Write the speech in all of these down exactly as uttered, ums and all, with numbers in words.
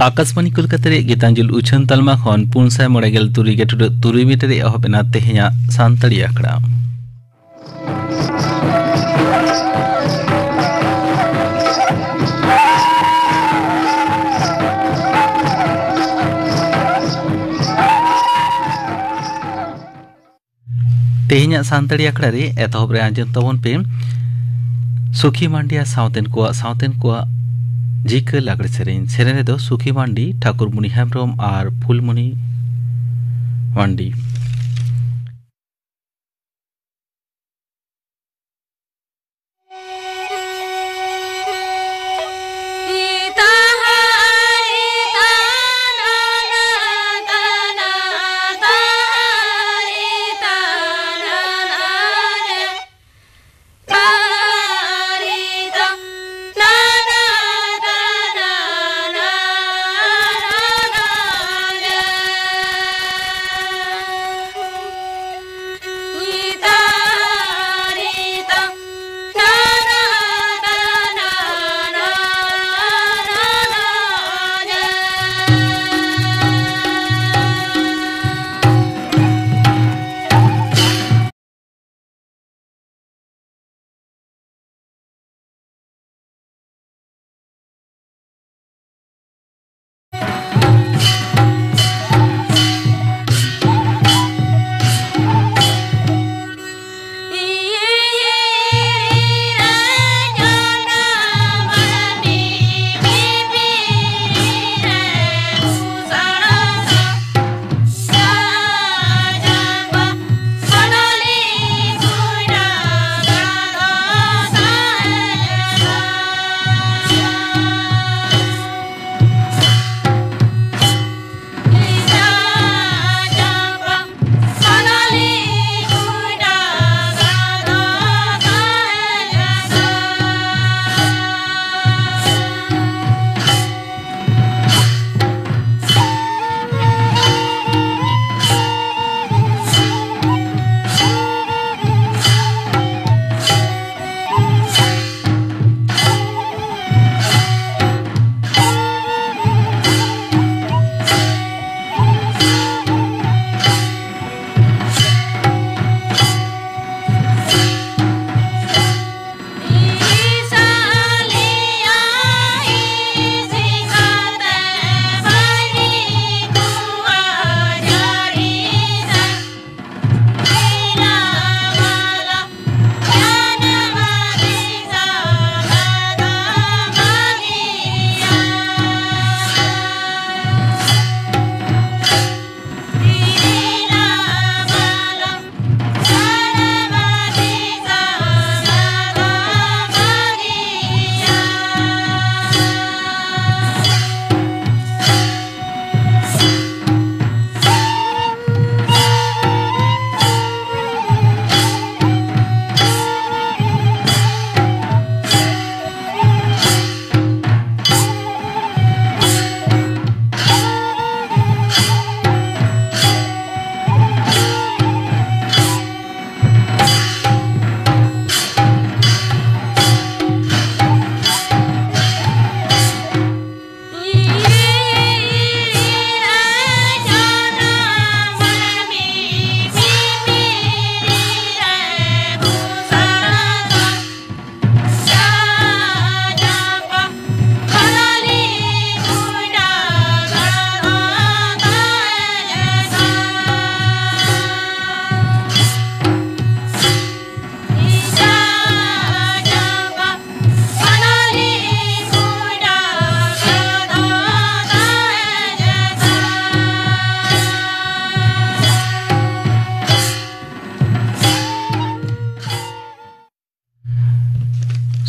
ᱟᱠᱟᱥᱵᱟᱱᱤ ᱠᱳᱞᱠᱟᱛᱟ ᱨᱮᱭᱟᱜ ᱜᱤᱛᱟᱧᱡᱚᱞᱤ ᱩᱪᱷᱟᱹᱱ ᱛᱟᱞᱢᱟ ᱠᱷᱚᱱ ᱯᱩᱱ ᱥᱟᱭ ᱢᱚᱬᱮ ᱜᱮᱞ ᱛᱩᱨᱩᱭ ᱜᱮᱴᱩᱰᱟᱹᱜ ᱛᱩᱨᱩᱭ ᱢᱤᱴᱟᱨ ᱨᱮ ᱮᱦᱚᱵ ᱮᱱᱟ ᱛᱮᱦᱮᱧᱟᱜ ᱥᱟᱱᱛᱟᱲᱤ ᱟᱠᱷᱲᱟ᱾ ᱛᱮᱦᱮᱧᱟᱜ ᱥᱟᱱᱛᱟᱲᱤ ᱟᱠᱷᱲᱟ ᱨᱮ ᱮᱛᱚᱦᱚᱵ ᱨᱮ ᱟᱸᱡᱚᱢ ᱛᱟᱵᱚᱱ ᱯᱮ ᱥᱩᱠᱷᱤ ᱢᱟᱱᱰᱤᱭᱟ ᱥᱟᱶᱛᱮᱱ ᱠᱚᱣᱟᱜ, ᱥᱟᱶᱛᱮᱱ ᱠᱚᱣᱟᱜ ᱡᱤᱠᱟᱹ ᱞᱟᱜᱽᱲᱮ ᱥᱮᱨᱮᱧ᱾ ᱥᱮᱨᱮᱧ ᱨᱮᱫᱚ ᱥᱩᱠᱷᱤ ᱢᱟᱱᱰᱤ, ᱴᱷᱟᱠᱩᱨᱢᱩᱱᱤ ᱦᱮᱢᱵᱨᱚᱢ ᱟᱨ ᱯᱷᱩᱞᱢᱩᱱᱤ ᱢᱟᱱᱰᱤ᱾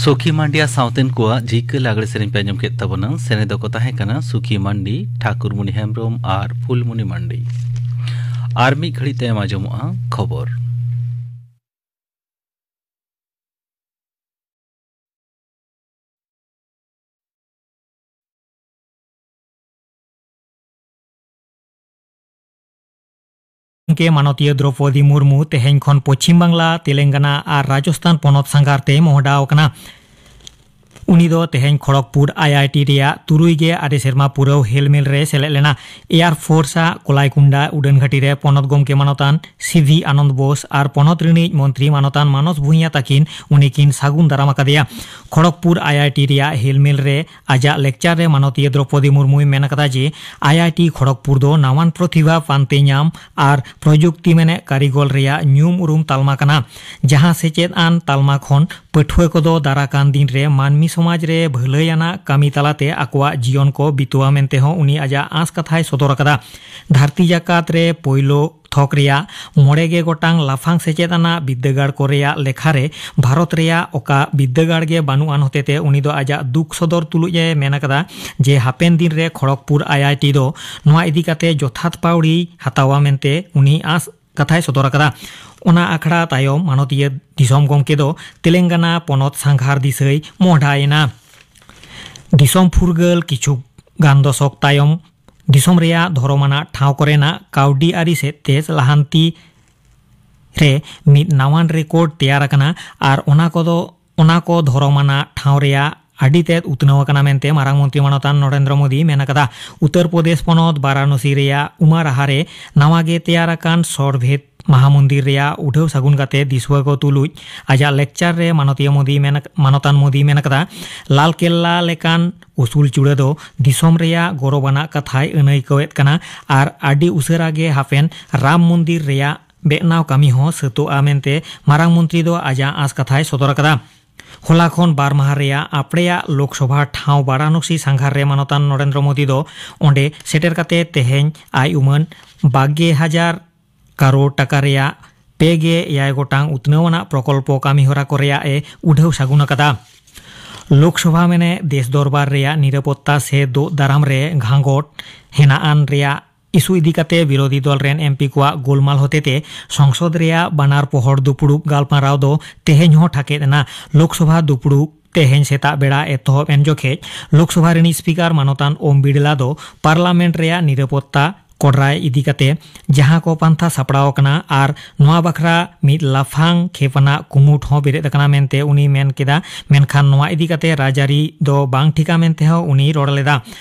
ᱥᱩᱠᱷᱤ ᱢᱟᱱᱰᱤᱭᱟ ᱥᱟᱶᱛᱮᱱ ᱠᱚᱣᱟᱜ ᱡᱷᱤᱠᱟᱹ ᱞᱟᱜᱽᱲᱮ ᱥᱮᱨᱮᱧ ᱯᱮ ᱟᱸᱡᱚᱢ ᱠᱮᱫ ᱛᱟᱵᱚᱱᱟ᱾ ᱥᱮᱱᱮᱫ ᱫᱚᱠᱚ ᱛᱟᱦᱮᱸ ᱠᱟᱱᱟ ᱥᱩᱠᱷᱤ ᱢᱟᱱᱰᱤ, ᱴᱷᱟᱠᱩᱨᱢᱩᱱᱤ ᱦᱮᱢᱵᱨᱚᱢ ᱟᱨ ᱯᱷᱩᱞᱢᱩᱱᱤ ᱢᱟᱱᱰᱤ᱾ ᱟᱨ ᱢᱤᱫ ᱜᱷᱟᱹᱲᱤᱡ ᱛᱟᱭᱚᱢ ᱟᱸᱡᱚᱢᱚᱜᱼᱟ ᱠᱷᱚᱵᱚᱨ᱾ ᱜᱚᱢᱠᱮ ᱢᱟᱱᱚᱛᱤᱭᱟᱹ ᱫᱨᱚᱯᱚᱫᱤ ᱢᱩᱨᱢᱩ ᱛᱮᱦᱮᱧ ᱠᱷᱚᱱ ᱯᱚᱪᱷᱤᱢ ᱵᱟᱝᱞᱟ, ᱛᱮᱞᱮᱝᱜᱟᱱᱟ ᱟᱨ ᱨᱟᱡᱚᱥᱛᱷᱟᱱ ᱯᱚᱱᱚᱛ ᱥᱟᱸᱜᱷᱟᱨ ᱛᱮ ᱢᱚᱦᱰᱟᱣ ᱟᱠᱟᱱᱟ᱾ ᱩᱱᱤ ᱫᱚ ᱛᱮᱦᱮᱧ ᱠᱷᱚᱲᱚᱜᱽᱯᱩᱨ ᱟᱭ ᱟᱭ ᱴᱤ ᱨᱮᱭᱟᱜ ᱛᱩᱨᱩᱭ ᱜᱮ ᱟᱨᱮ ᱥᱮᱨᱢᱟ ᱯᱩᱨᱟᱹᱣ ᱦᱮᱞᱢᱮᱞ ᱨᱮ ᱥᱮᱞᱮᱫ ᱞᱮᱱᱟ᱾ ᱮᱭᱟᱨ ᱯᱷᱳᱨᱥ ᱟᱜ ᱠᱚᱞᱟᱭᱠᱩᱱᱰᱟ ᱩᱰᱟᱹᱱ ᱜᱷᱟᱹᱴᱤ ᱨᱮ ᱯᱚᱱᱚᱛ ᱜᱚᱢᱠᱮ ᱢᱟᱱᱚᱛᱟᱱ ᱥᱤᱵᱷᱤ ᱟᱱᱚᱱᱫ ᱵᱳᱥ ᱟᱨ ᱯᱚᱱᱚᱛ ᱨᱤᱱᱤᱡ ᱢᱚᱱᱛᱨᱤ ᱢᱟᱱᱚᱛᱟᱱ ᱢᱟᱱᱚᱥ ᱵᱷᱩᱸᱭᱟ ᱛᱟᱹᱠᱤᱱ ᱩᱱᱤ ᱠᱤᱱ ᱥᱟᱹᱜᱩᱱ ᱫᱟᱨᱟᱢ ᱟᱠᱟᱫᱮᱭᱟ᱾ ᱠᱷᱚᱲᱚᱜᱽᱯᱩᱨ ᱟᱭ ᱟᱭ ᱴᱤ ᱨᱮᱭᱟᱜ ᱦᱮᱞᱢᱮᱞ ᱨᱮ ᱟᱡᱟᱜ ᱞᱮᱠᱪᱟᱨ ᱨᱮ ᱢᱟᱱᱚᱛᱤᱭᱟᱹ ᱫᱨᱚᱯᱚᱫᱤ ᱢᱩᱨᱢᱩᱭ ᱢᱮᱱ ᱟᱠᱟᱫᱟ ᱡᱮ ᱟᱭ ᱟᱭ ᱴᱤ ᱠᱷᱚᱲᱚᱜᱽᱯᱩᱨ ᱫᱚ ᱱᱟᱣᱟᱱ ᱯᱨᱚᱛᱤᱵᱷᱟ ᱯᱟᱱᱛᱮ ᱧᱟᱢ ᱟᱨ ᱯᱨᱚᱡᱩᱠᱛᱤ ᱢᱮᱱᱮᱫ ᱠᱟᱹᱨᱤᱜᱚᱞ ᱨᱮᱭᱟᱜ ᱧᱩᱢ ᱩᱨᱩᱢ ᱛᱟᱞᱢᱟ ᱠᱟᱱᱟ, ᱡᱟᱦᱟᱸ ᱥᱮᱪᱮᱫ ᱟᱱ ᱛᱟᱞᱢᱟ ᱠᱷᱚᱱ ᱯᱟᱹᱴᱷᱩᱣᱟᱹ ᱠᱚᱫᱚ ᱫᱟᱨᱟᱠᱟᱱ ᱫᱤᱱ ᱨᱮ ᱢᱟᱹᱱᱢᱤ ᱥᱚᱢᱟᱡᱽ ᱨᱮ ᱵᱷᱟᱹᱞᱟᱹᱭ ᱟᱱᱟᱜ ᱠᱟᱹᱢᱤ ᱛᱟᱞᱟᱛᱮ ᱟᱠᱚᱣᱟᱜ ᱡᱤᱭᱚᱱ ᱠᱚ ᱵᱤᱛᱟᱹᱣᱟ ᱢᱮᱱᱛᱮ ᱦᱚᱸ ᱩᱱᱤ ᱟᱡᱟᱜ ᱟᱸᱥ ᱠᱟᱛᱷᱟᱭ ᱥᱚᱫᱚᱨ ᱟᱠᱟᱫᱟ᱾ ᱫᱷᱟᱹᱨᱛᱤ ᱡᱟᱠᱟᱛ ᱨᱮ ᱯᱳᱭᱞᱳ ᱛᱷᱚᱠ ᱨᱮᱭᱟᱜ ᱢᱚᱬᱮ ᱜᱮ ᱜᱚᱴᱟᱝ ᱞᱟᱯᱷᱟᱝ ᱥᱮᱪᱮᱫ ᱟᱱᱟᱜ ᱵᱤᱨᱫᱟᱹᱜᱟᱲ ᱠᱚ ᱨᱮᱭᱟᱜ ᱞᱮᱠᱷᱟ ᱨᱮ ᱵᱷᱟᱨᱚᱛ ᱨᱮᱭᱟᱜ ᱚᱠᱟ ᱵᱤᱨᱫᱟᱹᱜᱟᱲ ᱜᱮ ᱵᱟᱹᱱᱩᱜ ᱟᱱ ᱦᱚᱛᱮᱛᱮ ᱩᱱᱤ ᱫᱚ ᱟᱡᱟᱜ ᱫᱩᱠ ᱥᱚᱫᱚᱨ ᱛᱩᱞᱩᱡ ᱮ ᱢᱮᱱ ᱟᱠᱟᱫᱟ ᱡᱮ ᱦᱟᱯᱮᱱ ᱫᱤᱱ ᱨᱮ ᱠᱷᱚᱲᱚᱜᱽᱯᱩᱨ ᱟᱭ ᱟᱭ ᱴᱤ ᱫᱚ ᱱᱚᱣᱟ ᱤᱫᱤ ᱠᱟᱛᱮ ᱡᱚᱛᱷᱟᱛ ᱯᱟᱹᱣᱲᱤ ᱦᱟᱛᱟᱣᱟ ᱢᱮᱱᱛᱮ ᱩᱱᱤ ᱟᱸᱥ ᱠᱟᱛᱷᱟᱭ ᱥᱚᱫᱚᱨ ᱟᱠᱟᱫᱟ᱾ ᱚᱱᱟ ᱟᱠᱷᱲᱟ ᱛᱟᱭᱚᱢ ᱢᱟᱱᱚᱛᱤᱭᱟᱹ ᱫᱤᱥᱚᱢ ᱜᱚᱢᱠᱮ ᱫᱚ ᱛᱮᱞᱮᱝᱜᱟᱱᱟ ᱯᱚᱱᱚᱛ ᱥᱟᱸᱜᱷᱟᱨ ᱫᱤᱥᱟᱹᱭ ᱢᱚᱦᱰᱟᱭᱮᱱᱟ᱾ ᱫᱤᱥᱚᱢ ᱯᱷᱩᱨᱜᱟᱹᱞ ᱠᱤᱪᱷᱩ ᱜᱟᱱ ᱫᱚᱥᱚᱠ ᱛᱟᱭᱚᱢ ᱫᱤᱥᱚᱢ ᱨᱮᱭᱟᱜ ᱫᱷᱚᱨᱚᱢ ᱟᱱᱟᱜ ᱴᱷᱟᱶ ᱠᱚᱨᱮᱱᱟᱜ ᱠᱟᱹᱣᱰᱤ ᱟᱹᱨᱤ ᱥᱮᱫ ᱛᱮ ᱞᱟᱦᱟᱱᱛᱤ ᱨᱮ ᱢᱤᱫ ᱱᱟᱣᱟᱱ ᱨᱮᱠᱚᱨᱰ ᱛᱮᱭᱟᱨ ᱟᱠᱟᱱᱟ ᱟᱨ ᱚᱱᱟ ᱠᱚᱫᱚ, ᱚᱱᱟ ᱠᱚ ᱫᱷᱚᱨᱚᱢ ᱟᱱᱟᱜ ᱴᱷᱟᱶ ᱨᱮᱭᱟᱜ ᱟᱹᱰᱤ ᱛᱮᱫ ᱩᱛᱱᱟᱹᱣ ᱟᱠᱟᱱᱟ ᱢᱮᱱᱛᱮ ᱢᱟᱨᱟᱝ ᱢᱚᱱᱛᱨᱤ ᱢᱟᱱᱚᱛᱟᱱ ᱱᱚᱨᱮᱱᱫᱨᱚ ᱢᱳᱫᱤ ᱢᱮᱱ ᱟᱠᱟᱫᱟ᱾ ᱩᱛᱛᱚᱨ ᱯᱨᱚᱫᱮᱥ ᱯᱚᱱᱚᱛ ᱵᱟᱨᱟᱱᱚᱥᱤ ᱨᱮᱭᱟᱜ ᱩᱢᱟᱨᱟᱦᱟ ᱨᱮ ᱱᱟᱣᱟ ᱜᱮ ᱛᱮᱭᱟᱨ ᱟᱠᱟᱱ ᱥᱚᱨᱵᱷᱮᱫ ᱢᱟᱦᱟ ᱢᱚᱱᱫᱤᱨ ᱨᱮᱭᱟᱜ ᱩᱰᱷᱟᱹᱣ ᱥᱟᱹᱜᱩᱱ ᱠᱟᱛᱮ ᱫᱤᱥᱩᱣᱟᱹ ᱠᱚ ᱛᱩᱞᱩᱡ ᱟᱡᱟᱜ ᱞᱮᱠᱪᱟᱨ ᱨᱮ ᱢᱟᱱᱚᱛᱤᱭᱟᱹ ᱢᱳᱫᱤ ᱢᱮᱱ, ᱢᱟᱱᱚᱛᱟᱱ ᱢᱳᱫᱤ ᱢᱮᱱ ᱟᱠᱟᱫᱟ, ᱞᱟᱞ ᱠᱮᱞᱞᱟ ᱞᱮᱠᱟᱱ ᱩᱥᱩᱞ ᱪᱩᱲᱟᱹ ᱫᱚ ᱫᱤᱥᱚᱢ ᱨᱮᱭᱟᱜ ᱜᱚᱨᱚᱵ ᱟᱱᱟᱜ ᱠᱟᱛᱷᱟᱭ ᱟᱹᱱᱟᱹᱭᱠᱟᱹᱣᱮᱫ ᱠᱟᱱᱟ ᱟᱨ ᱟᱹᱰᱤ ᱩᱥᱟᱹᱨᱟ ᱜᱮ ᱦᱟᱯᱮᱱ ᱨᱟᱢ ᱢᱚᱱᱫᱤᱨ ᱨᱮᱭᱟᱜ ᱵᱮᱱᱟᱣ ᱠᱟᱹᱢᱤ ᱦᱚᱸ ᱥᱟᱹᱛᱚᱜᱼᱟ ᱢᱮᱱᱛᱮ ᱢᱟᱨᱟᱝ ᱢᱚᱱᱛᱨᱤ ᱫᱚ ᱟᱡᱟᱜ ᱟᱸᱥ ᱠᱟᱛᱷᱟᱭ ᱥᱚᱫᱚᱨ ᱟᱠᱟᱫᱟ᱾ ᱦᱚᱞᱟ ᱠᱷᱚᱱ ᱵᱟᱨ ᱢᱟᱦᱟ ᱨᱮᱭᱟᱜ ᱟᱯᱲᱮᱭᱟᱜ ᱞᱳᱠᱥᱚᱵᱷᱟ ᱴᱷᱟᱶ ᱵᱟᱨᱟᱱᱚᱥᱤ ᱥᱟᱸᱜᱷᱟᱨ ᱨᱮ ᱢᱟᱱᱚᱛᱟᱱ ᱱᱚᱨᱮᱱᱫᱨᱚ ᱢᱳᱫᱤ ᱫᱚ ᱚᱸᱰᱮ ᱥᱮᱴᱮᱨ ᱠᱟᱛᱮ ᱛᱮᱦᱮᱧ ᱟᱭ ᱩᱢᱟᱹᱱ ᱵᱟᱜᱮ ᱦᱟᱡᱟᱨ ᱠᱟᱨᱳᱲ ᱴᱟᱠᱟ ᱨᱮᱭᱟᱜ ᱯᱮ ᱜᱮ ᱮᱭᱟᱭ ᱜᱚᱴᱟᱝ ᱩᱛᱱᱟᱹᱣ ᱟᱱᱟᱜ ᱯᱨᱚᱠᱚᱞᱯᱚ ᱠᱟᱹᱢᱤᱦᱚᱨᱟ ᱠᱚ ᱨᱮᱭᱟᱜ ᱮ ᱩᱰᱷᱟᱹᱣ ᱥᱟᱹᱜᱩᱱ ᱟᱠᱟᱫᱟ᱾ ᱞᱳᱠᱥᱚᱵᱷᱟ ᱢᱮᱱᱮ ᱫᱮᱥ ᱫᱚᱨᱵᱟᱨ ᱨᱮᱭᱟᱜ ᱱᱤᱨᱟᱯᱚᱛᱛᱟ ᱥᱮ ᱫᱳᱜ ᱫᱟᱨᱟᱢ ᱨᱮ ᱜᱷᱟᱸᱜᱚᱴ ᱦᱮᱱᱟᱜ ᱟᱱ ᱨᱮᱭᱟᱜ ᱤᱥᱩ ᱤᱫᱤ ᱠᱟᱛᱮ ᱵᱤᱨᱳᱫᱷᱤ ᱫᱚᱞ ᱨᱮᱱ ᱮᱢᱯᱤ ᱠᱚᱣᱟᱜ ᱜᱳᱞᱢᱟᱞ ᱦᱚᱛᱮᱛᱮ ᱥᱚᱝᱥᱚᱫ ᱨᱮᱭᱟᱜ ᱵᱟᱱᱟᱨ ᱯᱚᱦᱚᱲ ᱫᱩᱯᱲᱩᱵ ᱜᱟᱞᱢᱟᱨᱟᱣ ᱫᱚ ᱛᱮᱦᱮᱧ ᱦᱚᱸ ᱴᱷᱟᱠᱮᱫ ᱮᱱᱟ᱾ ᱞᱳᱠᱥᱚᱵᱷᱟ ᱫᱩᱯᱲᱩᱵ ᱛᱮᱦᱮᱧ ᱥᱮᱛᱟᱜ ᱵᱮᱲᱟ ᱮᱛᱚᱦᱚᱵ ᱮᱱ ᱡᱚᱠᱷᱮᱡ ᱞᱳᱠᱥᱚᱵᱷᱟ ᱨᱤᱱᱤᱡ ᱥᱯᱤᱠᱟᱨ ᱢᱟᱱᱚᱛᱟᱱ ᱳᱢ ᱵᱤᱲᱞᱟ ᱫᱚ ᱯᱟᱨᱞᱟᱢᱮᱱᱴ ᱨᱮᱭᱟᱜ ᱱᱤᱨᱟᱯᱚᱛᱛᱟ ᱠᱚᱰᱨᱟᱭ ᱤᱫᱤ ᱠᱟᱛᱮ ᱡᱟᱦᱟᱸ ᱠᱚ ᱯᱟᱱᱛᱷᱟ ᱥᱟᱯᱲᱟᱣ ᱟᱠᱟᱱᱟ ᱟᱨ ᱱᱚᱣᱟ ᱵᱟᱠᱷᱨᱟ ᱢᱤᱫ ᱞᱟᱯᱷᱟᱝ ᱠᱷᱮᱯ ᱟᱱᱟᱜ ᱠᱩᱢᱩᱴ ᱦᱚᱸ ᱵᱮᱨᱮᱫ ᱟᱠᱟᱱᱟ ᱢᱮᱱᱛᱮ ᱩᱱᱤ ᱢᱮᱱ ᱠᱮᱫᱟ᱾ ᱢᱮᱱᱠᱷᱟᱱ ᱱᱚᱣᱟ ᱤᱫᱤ ᱠᱟᱛᱮ ᱨᱟᱡᱽᱟᱹᱨᱤ ᱫᱚ ᱵᱟᱝ ᱴᱷᱤᱠᱟ ᱢᱮᱱᱛᱮ ᱦᱚᱸ ᱩᱱᱤ ᱨᱚᱲ ᱞᱮᱫᱟ᱾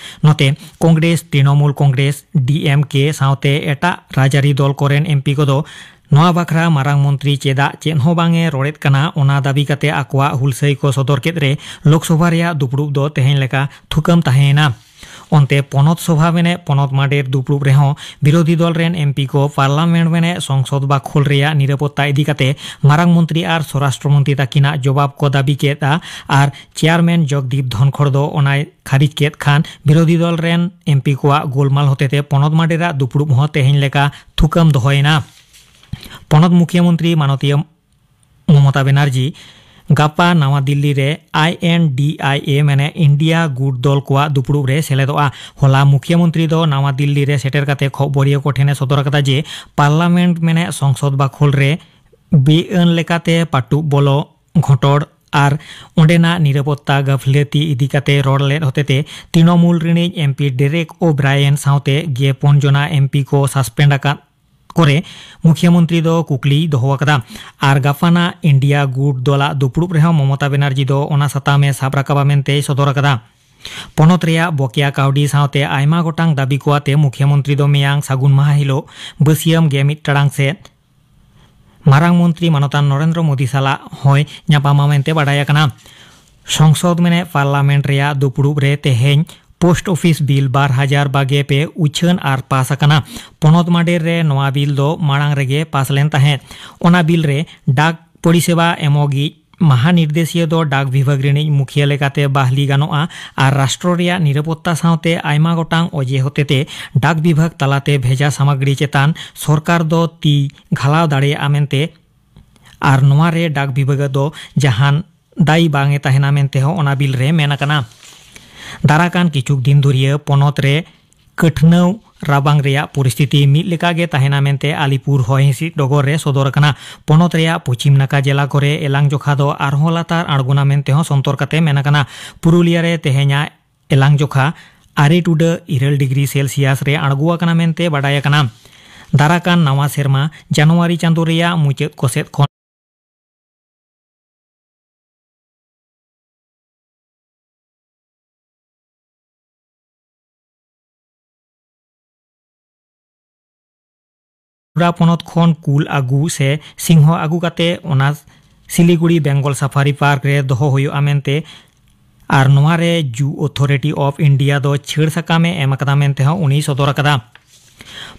ᱱᱚᱛᱮ ᱠᱚᱝᱜᱨᱮᱥ, ᱛᱨᱤᱱᱚᱢᱩᱞ ᱠᱚᱝᱜᱨᱮᱥ, ᱰᱤ ᱮᱢ ᱠᱮ ᱥᱟᱶᱛᱮ ᱮᱴᱟᱜ ᱨᱟᱡᱽᱟᱹᱨᱤ ᱫᱚᱞ ᱠᱚᱨᱮᱱ ᱮᱢᱯᱤ ᱠᱚᱫᱚ ᱱᱚᱣᱟ ᱵᱟᱠᱷᱨᱟ ᱢᱟᱨᱟᱝ ᱢᱚᱱᱛᱨᱤ ᱪᱮᱫᱟᱜ ᱪᱮᱫ ᱦᱚᱸ ᱵᱟᱝ ᱮ ᱨᱚᱲᱮᱫ ᱠᱟᱱᱟ, ᱚᱱᱟ ᱫᱟᱹᱵᱤ ᱠᱟᱛᱮ ᱟᱠᱚᱣᱟᱜ ᱦᱩᱞᱥᱟᱹᱭ ᱠᱚ ᱥᱚᱫᱚᱨ ᱠᱮᱫ ᱨᱮ ᱞᱳᱠᱥᱚᱵᱷᱟ ᱨᱮᱭᱟᱜ ᱫᱩᱯᱲᱩᱵ ᱫᱚ ᱛᱮᱦᱮᱧ ᱞᱮᱠᱟ ᱛᱷᱩᱠᱟᱹᱢ ᱛᱟᱦᱮᱸᱭᱮᱱᱟ᱾ ᱚᱱᱛᱮ ᱯᱚᱱᱚᱛ ᱥᱚᱵᱷᱟ ᱢᱮᱱᱮᱫ ᱯᱚᱱᱚᱛ ᱢᱟᱰᱮᱨ ᱫᱩᱯᱲᱩᱵ ᱨᱮᱦᱚᱸ ᱵᱤᱨᱳᱫᱷᱤ ᱫᱚᱞ ᱨᱮᱱ ᱮᱢᱯᱤ ᱠᱚ ᱯᱟᱨᱞᱟᱢᱮᱱᱴ ᱢᱮᱱᱮᱫ ᱥᱚᱝᱥᱚᱫ ᱵᱟᱠᱷᱳᱞ ᱨᱮᱭᱟᱜ ᱱᱤᱨᱟᱯᱚᱛᱛᱟ ᱤᱫᱤ ᱠᱟᱛᱮ ᱢᱟᱨᱟᱝ ᱢᱚᱱᱛᱨᱤ ᱟᱨ ᱥᱚᱨᱟᱥᱴᱨᱚ ᱢᱚᱱᱛᱨᱤ ᱛᱟᱹᱠᱤᱱᱟᱜ ᱡᱚᱵᱟᱵ ᱠᱚ ᱫᱟᱹᱵᱤ ᱠᱮᱫᱼᱟ ᱟᱨ ᱪᱮᱭᱟᱨᱢᱮᱱ ᱡᱚᱜᱽᱫᱤᱯ ᱫᱷᱚᱱᱠᱷᱚᱲ ᱫᱚ ᱚᱱᱟᱭ ᱠᱷᱟᱹᱨᱤᱡ ᱠᱮᱫ ᱠᱷᱟᱱ ᱵᱤᱨᱳᱫᱷᱤ ᱫᱚᱞ ᱨᱮᱱ ᱮᱢᱯᱤ ᱠᱚᱣᱟᱜ ᱜᱳᱞᱢᱟᱞ ᱦᱚᱛᱮᱛᱮ ᱯᱚᱱᱚᱛ ᱢᱟᱰᱮᱨᱟᱜ ᱫᱩᱯᱲᱩᱵ ᱦᱚᱸ ᱛᱮᱦᱮᱧ ᱞᱮᱠᱟ ᱛᱷᱩᱠᱟᱹᱢ ᱫᱚᱦᱚᱭᱮᱱᱟ᱾ ᱯᱚᱱᱚᱛ ᱢᱩᱠᱷᱤᱭᱟᱹ ᱢᱚᱱᱛᱨᱤ ᱢᱟᱱᱚᱛᱤᱭᱟᱹ ᱢᱚᱢᱚᱛᱟ ᱵᱮᱱᱟᱨᱡᱤ ᱜᱟᱯᱟ ᱱᱟᱣᱟ ᱫᱤᱞᱞᱤ ᱨᱮ ᱟᱭ ᱮᱱ ᱰᱤ ᱟᱭ ᱮ ᱢᱮᱱᱮ ᱤᱱᱰᱤᱭᱟ ᱜᱩᱴ ᱫᱚᱞ ᱠᱚᱣᱟᱜ ᱫᱩᱯᱲᱩᱵ ᱨᱮ ᱥᱮᱞᱮᱫᱚᱜᱼᱟ᱾ ᱦᱚᱞᱟ ᱢᱩᱠᱷᱤᱭᱟᱹ ᱢᱚᱱᱛᱨᱤ ᱫᱚ ᱱᱟᱣᱟ ᱫᱤᱞᱞᱤ ᱨᱮ ᱥᱮᱴᱮᱨ ᱠᱟᱛᱮ ᱠᱷᱚᱵᱚᱨᱤᱭᱟᱹ ᱠᱚ ᱴᱷᱮᱱᱮ ᱥᱚᱫᱚᱨ ᱟᱠᱟᱫᱟ ᱡᱮ ᱯᱟᱨᱞᱟᱢᱮᱱᱴ ᱢᱮᱱᱮ ᱥᱚᱝᱥᱚᱫ ᱵᱟᱠᱷᱳᱞ ᱨᱮ ᱵᱮᱼᱟᱹᱱ ᱞᱮᱠᱟᱛᱮ ᱯᱟᱹᱴᱩᱵ ᱵᱚᱞᱚ ᱜᱷᱚᱴᱚᱲ ᱟᱨ ᱚᱸᱰᱮᱱᱟᱜ ᱱᱤᱨᱟᱯᱚᱛᱛᱟ ᱜᱟᱹᱯᱷᱞᱟᱹᱛᱤ ᱤᱫᱤ ᱠᱟᱛᱮ ᱨᱚᱲ ᱞᱮᱫ ᱦᱚᱛᱮᱛᱮ ᱛᱨᱤᱱᱚᱢᱩᱞ ᱨᱤᱱᱤᱡ ᱮᱢᱯᱤ ᱰᱮᱨᱮᱠ ᱳ ᱵᱨᱟᱭᱮᱱ ᱥᱟᱶᱛᱮ ᱜᱮ ᱯᱩᱱ ᱡᱚᱱᱟ ᱮᱢᱯᱤ ᱠᱚ ᱥᱟᱥᱯᱮᱱᱰ ᱟᱠᱟᱫ ᱠᱚᱨᱮ ᱢᱩᱠᱷᱤᱭᱟᱹ ᱢᱚᱱᱛᱨᱤ ᱫᱚ ᱠᱩᱠᱞᱤᱭ ᱫᱚᱦᱚ ᱟᱠᱟᱫᱟ᱾ ᱟᱨ ᱜᱟᱯᱟᱱᱟᱜ ᱤᱱᱰᱤᱭᱟ ᱜᱩᱴ ᱫᱚᱞᱟᱜ ᱫᱩᱯᱲᱩᱵ ᱨᱮᱦᱚᱸ ᱢᱚᱢᱚᱛᱟ ᱵᱮᱱᱟᱨᱡᱤ ᱫᱚ ᱚᱱᱟ ᱥᱟᱛᱟᱢ ᱮ ᱥᱟᱵ ᱨᱟᱠᱟᱵᱟ ᱢᱮᱱᱛᱮᱭ ᱥᱚᱫᱚᱨ ᱟᱠᱟᱫᱟ᱾ ᱯᱚᱱᱚᱛ ᱨᱮᱭᱟᱜ ᱵᱚᱠᱮᱭᱟ ᱠᱟᱹᱣᱰᱤ ᱥᱟᱶᱛᱮ ᱟᱭᱢᱟ ᱜᱚᱴᱟᱝ ᱫᱟᱹᱵᱤ ᱠᱚ ᱟᱛᱮ ᱢᱩᱠᱷᱤᱭᱟᱹ ᱢᱚᱱᱛᱨᱤ ᱫᱚ ᱢᱮᱭᱟᱝ ᱥᱟᱹᱜᱩᱱ ᱢᱟᱦᱟ ᱦᱤᱞᱳᱜ ᱵᱟᱹᱥᱤᱭᱟᱹᱢ ᱜᱮ ᱢᱤᱫ ᱴᱟᱲᱟᱝ ᱥᱮᱫ ᱢᱟᱨᱟᱝ ᱢᱚᱱᱛᱨᱤ ᱢᱟᱱᱚᱛᱟᱱ ᱱᱚᱨᱮᱱᱫᱨᱚ ᱢᱳᱫᱤ ᱥᱟᱞᱟᱜ ᱦᱚᱸᱭ ᱧᱟᱯᱟᱢᱟ ᱢᱮᱱᱛᱮ ᱵᱟᱰᱟᱭ ᱟᱠᱟᱱᱟ᱾ ᱥᱚᱝᱥᱚᱫ ᱢᱮᱱᱮᱫ ᱯᱟᱨᱞᱟᱢᱮᱱᱴ ᱨᱮᱭᱟᱜ ᱫᱩᱯᱲᱩᱵ ᱨᱮ ᱛᱮᱦᱮᱧ ᱯᱳᱥᱴ ᱚᱯᱷᱤᱥ ᱵᱤᱞ ᱵᱟᱨ ᱦᱟᱡᱟᱨ ᱵᱟᱜᱮ ᱯᱮ ᱩᱪᱷᱟᱹᱱ ᱟᱨ ᱯᱟᱥ ᱟᱠᱟᱱᱟ᱾ ᱯᱚᱱᱚᱛ ᱢᱟᱰᱮᱨ ᱨᱮ ᱱᱚᱣᱟ ᱵᱤᱞ ᱫᱚ ᱢᱟᱲᱟᱝ ᱨᱮᱜᱮ ᱯᱟᱥ ᱞᱮᱱ ᱛᱟᱦᱮᱸᱫ᱾ ᱚᱱᱟ ᱵᱤᱞ ᱨᱮ ᱰᱟᱠ ᱯᱚᱨᱤᱥᱮᱵᱟ ᱮᱢᱚᱜᱤᱡ ᱢᱟᱦᱟ ᱱᱤᱨᱫᱮᱥᱤᱭᱟᱹ ᱫᱚ ᱰᱟᱠ ᱵᱤᱵᱷᱟᱜᱽ ᱨᱤᱱᱤᱡ ᱢᱩᱠᱷᱤᱭᱟᱹ ᱞᱮᱠᱟᱛᱮ ᱵᱟᱦᱞᱤ ᱜᱟᱱᱚᱜᱼᱟ ᱟᱨ ᱨᱟᱥᱴᱨᱚ ᱨᱮᱭᱟᱜ ᱱᱤᱨᱟᱯᱚᱛᱛᱟ ᱥᱟᱶᱛᱮ ᱟᱭᱢᱟ ᱜᱚᱴᱟᱝ ᱚᱡᱮ ᱦᱚᱛᱮᱛᱮ ᱰᱟᱠ ᱵᱤᱵᱷᱟᱜᱽ ᱛᱟᱞᱟᱛᱮ ᱵᱷᱮᱡᱟ ᱥᱟᱢᱟᱜᱽᱨᱤ ᱪᱮᱛᱟᱱ ᱥᱚᱨᱠᱟᱨ ᱫᱚ ᱛᱤ ᱜᱷᱟᱞᱟᱣ ᱫᱟᱲᱮᱭᱟᱜᱼᱟ ᱢᱮᱱᱛᱮ ᱟᱨ ᱱᱚᱣᱟ ᱨᱮ ᱰᱟᱠ ᱵᱤᱵᱷᱟᱜᱽ ᱫᱚ ᱡᱟᱦᱟᱱ ᱫᱟᱭᱤ ᱵᱟᱝ ᱮ ᱛᱟᱦᱮᱱᱟ ᱢᱮᱱᱛᱮ ᱦᱚᱸ ᱚᱱᱟ ᱵᱤᱞ ᱨᱮ ᱢᱮᱱ ᱟᱠᱟᱱᱟ᱾ ᱫᱟᱨᱟᱠᱟᱱ ᱠᱤᱪᱷᱩᱠ ᱫᱤᱱ ᱫᱷᱩᱨᱤᱭᱟᱹ ᱯᱚᱱᱚᱛ ᱨᱮ ᱠᱟᱹᱴᱷᱱᱟᱹᱣ ᱨᱟᱵᱟᱝ ᱨᱮᱭᱟᱜ ᱯᱚᱨᱤᱥᱛᱷᱤᱛᱤ ᱢᱤᱫ ᱞᱮᱠᱟ ᱜᱮ ᱛᱟᱦᱮᱱᱟ ᱢᱮᱱᱛᱮ ᱟᱞᱤᱯᱩᱨ ᱦᱚᱭ ᱦᱤᱸᱥᱤᱫ ᱰᱚᱜᱚᱨ ᱨᱮ ᱥᱚᱫᱚᱨ ᱟᱠᱟᱱᱟ᱾ ᱯᱚᱱᱚᱛ ᱨᱮᱭᱟᱜ ᱯᱚᱪᱷᱤᱢ ᱱᱟᱠᱷᱟ ᱡᱮᱞᱟ ᱠᱚᱨᱮ ᱮᱞᱟᱝ ᱡᱚᱠᱷᱟ ᱫᱚ ᱟᱨᱦᱚᱸ ᱞᱟᱛᱟᱨ ᱟᱬᱜᱚᱱᱟ ᱢᱮᱱᱛᱮ ᱦᱚᱸ ᱥᱚᱱᱛᱚᱨ ᱠᱟᱛᱮ ᱢᱮᱱ ᱟᱠᱟᱱᱟ᱾ ᱯᱩᱨᱩᱞᱤᱭᱟ ᱨᱮ ᱛᱮᱦᱮᱧᱟᱜ ᱮᱞᱟᱝ ᱡᱚᱠᱷᱟ ᱟᱨᱮ ᱴᱩᱰᱟᱹᱜ ᱤᱨᱟᱹᱞ ᱰᱤᱜᱽᱨᱤ ᱥᱮᱞᱥᱤᱭᱟᱥ ᱨᱮ ᱟᱬᱜᱚ ᱟᱠᱟᱱᱟ ᱢᱮᱱᱛᱮ ᱵᱟᱰᱟᱭ ᱟᱠᱟᱱᱟ᱾ ᱫᱟᱨᱟᱠᱟᱱ ᱱᱟᱣᱟ ᱥᱮᱨᱢᱟ ᱡᱟᱱᱩᱣᱟᱨᱤ ᱪᱟᱸᱫᱚ ᱨᱮᱭᱟᱜ ᱢᱩᱪᱟᱹᱫ ᱠᱚᱥᱮᱫ ᱠᱷᱚᱱ ᱛᱨᱤᱯᱩᱨᱟ ᱯᱚᱱᱚᱛ ᱠᱷᱚᱱ ᱠᱩᱞ ᱟᱹᱜᱩ ᱥᱮ ᱥᱤᱝᱦᱚ ᱟᱹᱜᱩ ᱠᱟᱛᱮ ᱚᱱᱟ ᱥᱤᱞᱤᱜᱩᱲᱤ ᱵᱮᱝᱜᱚᱞ ᱥᱟᱯᱷᱟᱨᱤ ᱯᱟᱨᱠ ᱨᱮ ᱫᱚᱦᱚ ᱦᱩᱭᱩᱜᱼᱟ ᱢᱮᱱᱛᱮ ᱟᱨ ᱱᱚᱣᱟ ᱨᱮ ᱡᱩ ᱚᱛᱷᱚᱨᱤᱴᱤ ᱚᱯᱷ ᱤᱱᱰᱤᱭᱟ ᱫᱚ ᱪᱷᱟᱹᱲ ᱥᱟᱠᱟᱢ ᱮ ᱮᱢ ᱟᱠᱟᱫᱟ ᱢᱮᱱᱛᱮ ᱦᱚᱸ ᱩᱱᱤᱭ ᱥᱚᱫᱚᱨ ᱟᱠᱟᱫᱟ᱾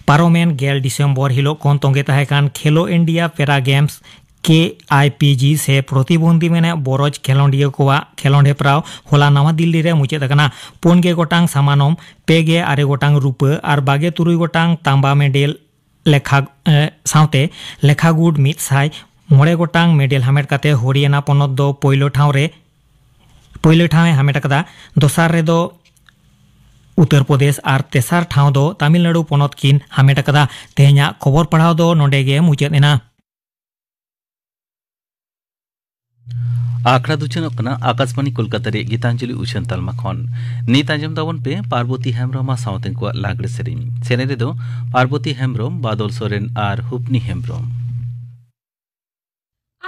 ᱯᱟᱨᱚᱢᱮᱱ ᱜᱮᱞ ᱰᱤᱥᱮᱢᱵᱚᱨ ᱦᱤᱞᱳᱜ ᱠᱷᱚᱱ ᱛᱚᱸᱜᱮ ᱛᱟᱦᱮᱸ ᱠᱟᱱ ᱠᱷᱮᱞᱳ ᱤᱱᱰᱤᱭᱟ ᱯᱮᱨᱟ ᱜᱮᱢᱥ ᱠᱮ ᱟᱭ ᱯᱤ ᱡᱤ ᱥᱮ ᱯᱨᱚᱛᱤᱵᱚᱱᱫᱷᱤ ᱢᱮᱱᱟᱜ ᱵᱚᱨᱚᱡᱽ ᱠᱷᱮᱞᱳᱰᱤᱭᱟᱹ ᱠᱚᱣᱟᱜ ᱠᱷᱮᱞᱳᱰ ᱦᱮᱯᱨᱟᱣ ᱦᱚᱞᱟ ᱱᱟᱣᱟ ᱫᱤᱞᱞᱤ ᱨᱮ ᱢᱩᱪᱟᱹᱫ ᱟᱠᱟᱱᱟ᱾ ᱯᱩᱱ ᱜᱮ ᱜᱚᱴᱟᱝ ᱥᱟᱢᱟᱱᱚᱢ, ᱯᱮ ᱜᱮ ᱟᱨᱮ ᱜᱚᱴᱟᱝ ᱨᱩᱯᱟᱹ ᱟᱨ ᱵᱟᱜᱮ ᱛᱩᱨᱩᱭ ᱜᱚᱴᱟᱝ ᱛᱟᱢᱵᱟ ᱢᱮᱰᱮᱞ ᱞᱮᱠᱷᱟ, ᱮ, ᱥᱟᱶᱛᱮ ᱞᱮᱠᱷᱟ ᱜᱩᱰ ᱢᱤᱫ ᱥᱟᱭ ᱢᱚᱬᱮ ᱜᱚᱴᱟᱝ ᱢᱮᱰᱮᱞ ᱦᱟᱢᱮᱴ ᱠᱟᱛᱮ ᱦᱚᱨᱤᱭᱟᱱᱟ ᱯᱚᱱᱚᱛ ᱫᱚ ᱯᱳᱭᱞᱳ ᱴᱷᱟᱶ ᱨᱮ, ᱯᱳᱭᱞᱳ ᱴᱷᱟᱶ ᱮ ᱦᱟᱢᱮᱴ ᱟᱠᱟᱫᱟ᱾ ᱫᱚᱥᱟᱨ ᱨᱮᱫᱚ ᱩᱛᱛᱚᱨ ᱯᱨᱚᱫᱮᱥ ᱟᱨ ᱛᱮᱥᱟᱨ ᱴᱷᱟᱶ ᱫᱚ ᱛᱟᱢᱤᱞᱱᱟᱲᱩ ᱯᱚᱱᱚᱛ ᱠᱤᱱ ᱦᱟᱢᱮᱴ ᱟᱠᱟᱫᱟ᱾ ᱛᱮᱦᱮᱧᱟᱜ ᱠᱷᱚᱵᱚᱨ ᱯᱟᱲᱦᱟᱣ ᱫᱚ ᱱᱚᱰᱮ ᱜᱮ ᱢᱩᱪᱟᱹᱫ ᱮᱱᱟ᱾ ᱟᱠᱷᱲᱟ ᱫᱚ ᱩᱪᱷᱟᱹᱱᱚᱜ ᱠᱟᱱᱟ ᱟᱠᱟᱥᱵᱟᱬᱤ ᱠᱳᱞᱠᱟᱛᱟ ᱨᱮ ᱜᱤᱛᱟᱧᱡᱚᱞᱤ ᱩᱪᱷᱟᱹᱱ ᱛᱟᱞᱢᱟ ᱠᱷᱚᱱ᱾ ᱱᱤᱛ ᱟᱸᱡᱚᱢ ᱛᱟᱵᱚᱱ ᱯᱮ ᱯᱟᱨᱵᱚᱛᱤ ᱦᱮᱢᱵᱨᱚᱢ ᱟᱨ ᱥᱟᱶᱛᱮ ᱠᱚᱣᱟᱜ ᱞᱟᱜᱽᱲᱮ ᱥᱮᱨᱮᱧ᱾ ᱥᱮᱨᱮᱧ ᱨᱮᱫᱚ ᱯᱟᱨᱵᱚᱛᱤ ᱦᱮᱢᱵᱨᱚᱢ, ᱵᱟᱫᱚᱞ ᱥᱚᱨᱮᱱ ᱟᱨ ᱦᱩᱯᱱᱤ ᱦᱮᱢᱵᱨᱚᱢ᱾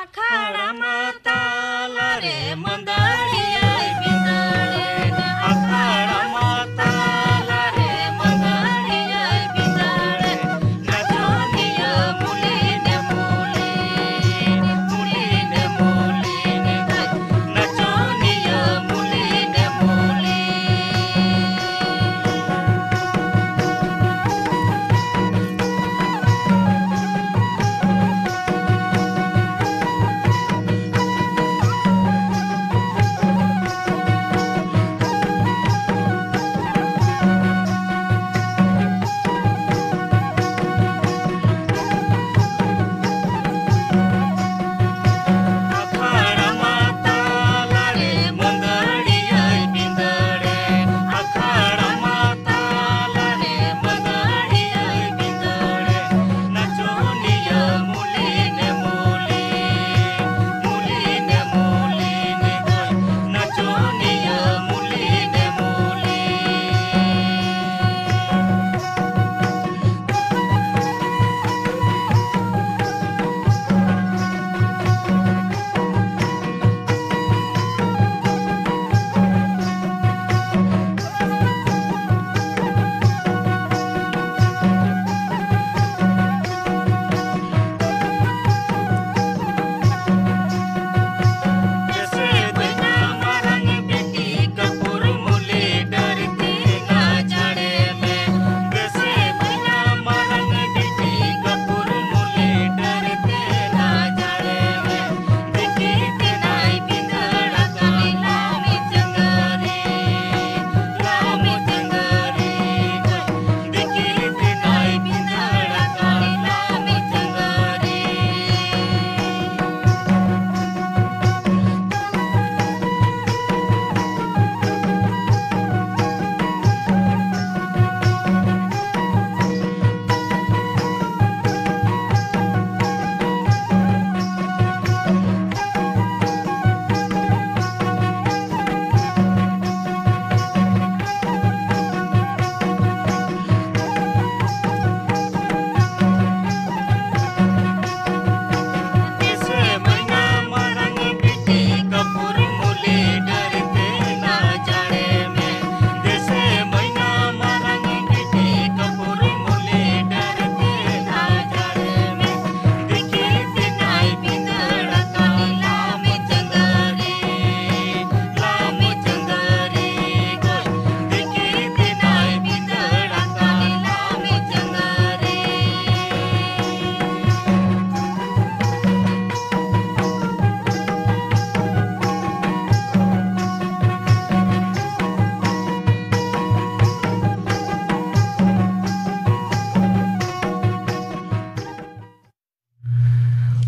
ᱟᱠᱷᱟᱲᱟ ᱢᱟ ᱛᱟᱞᱟ ᱨᱮ ᱢᱟᱹᱫᱟᱹᱲᱤᱭᱟᱹᱭ ᱵᱤᱫᱟᱹᱲᱮᱱᱟ᱾ ᱟᱠᱷᱟᱲᱟ ᱢᱟ ᱛᱟᱞᱟ ᱨᱮ ᱢᱟᱹᱫᱟᱹᱲᱤᱭᱟᱹᱭ ᱵᱤᱫᱟᱹᱲᱮᱱᱟ᱾ ᱱᱟᱪᱚᱱᱤᱭᱟᱹ ᱢᱩᱞᱤᱱᱮ ᱢᱩᱞᱤᱱᱮ, ᱢᱩᱞᱤᱱᱮ ᱢᱩᱞᱤᱱᱮ ᱫᱟᱭ᱾ ᱱᱟᱪᱚᱱᱤᱭᱟᱹ ᱢᱩᱞᱤᱱᱮ ᱢᱩᱞᱤᱱᱮ᱾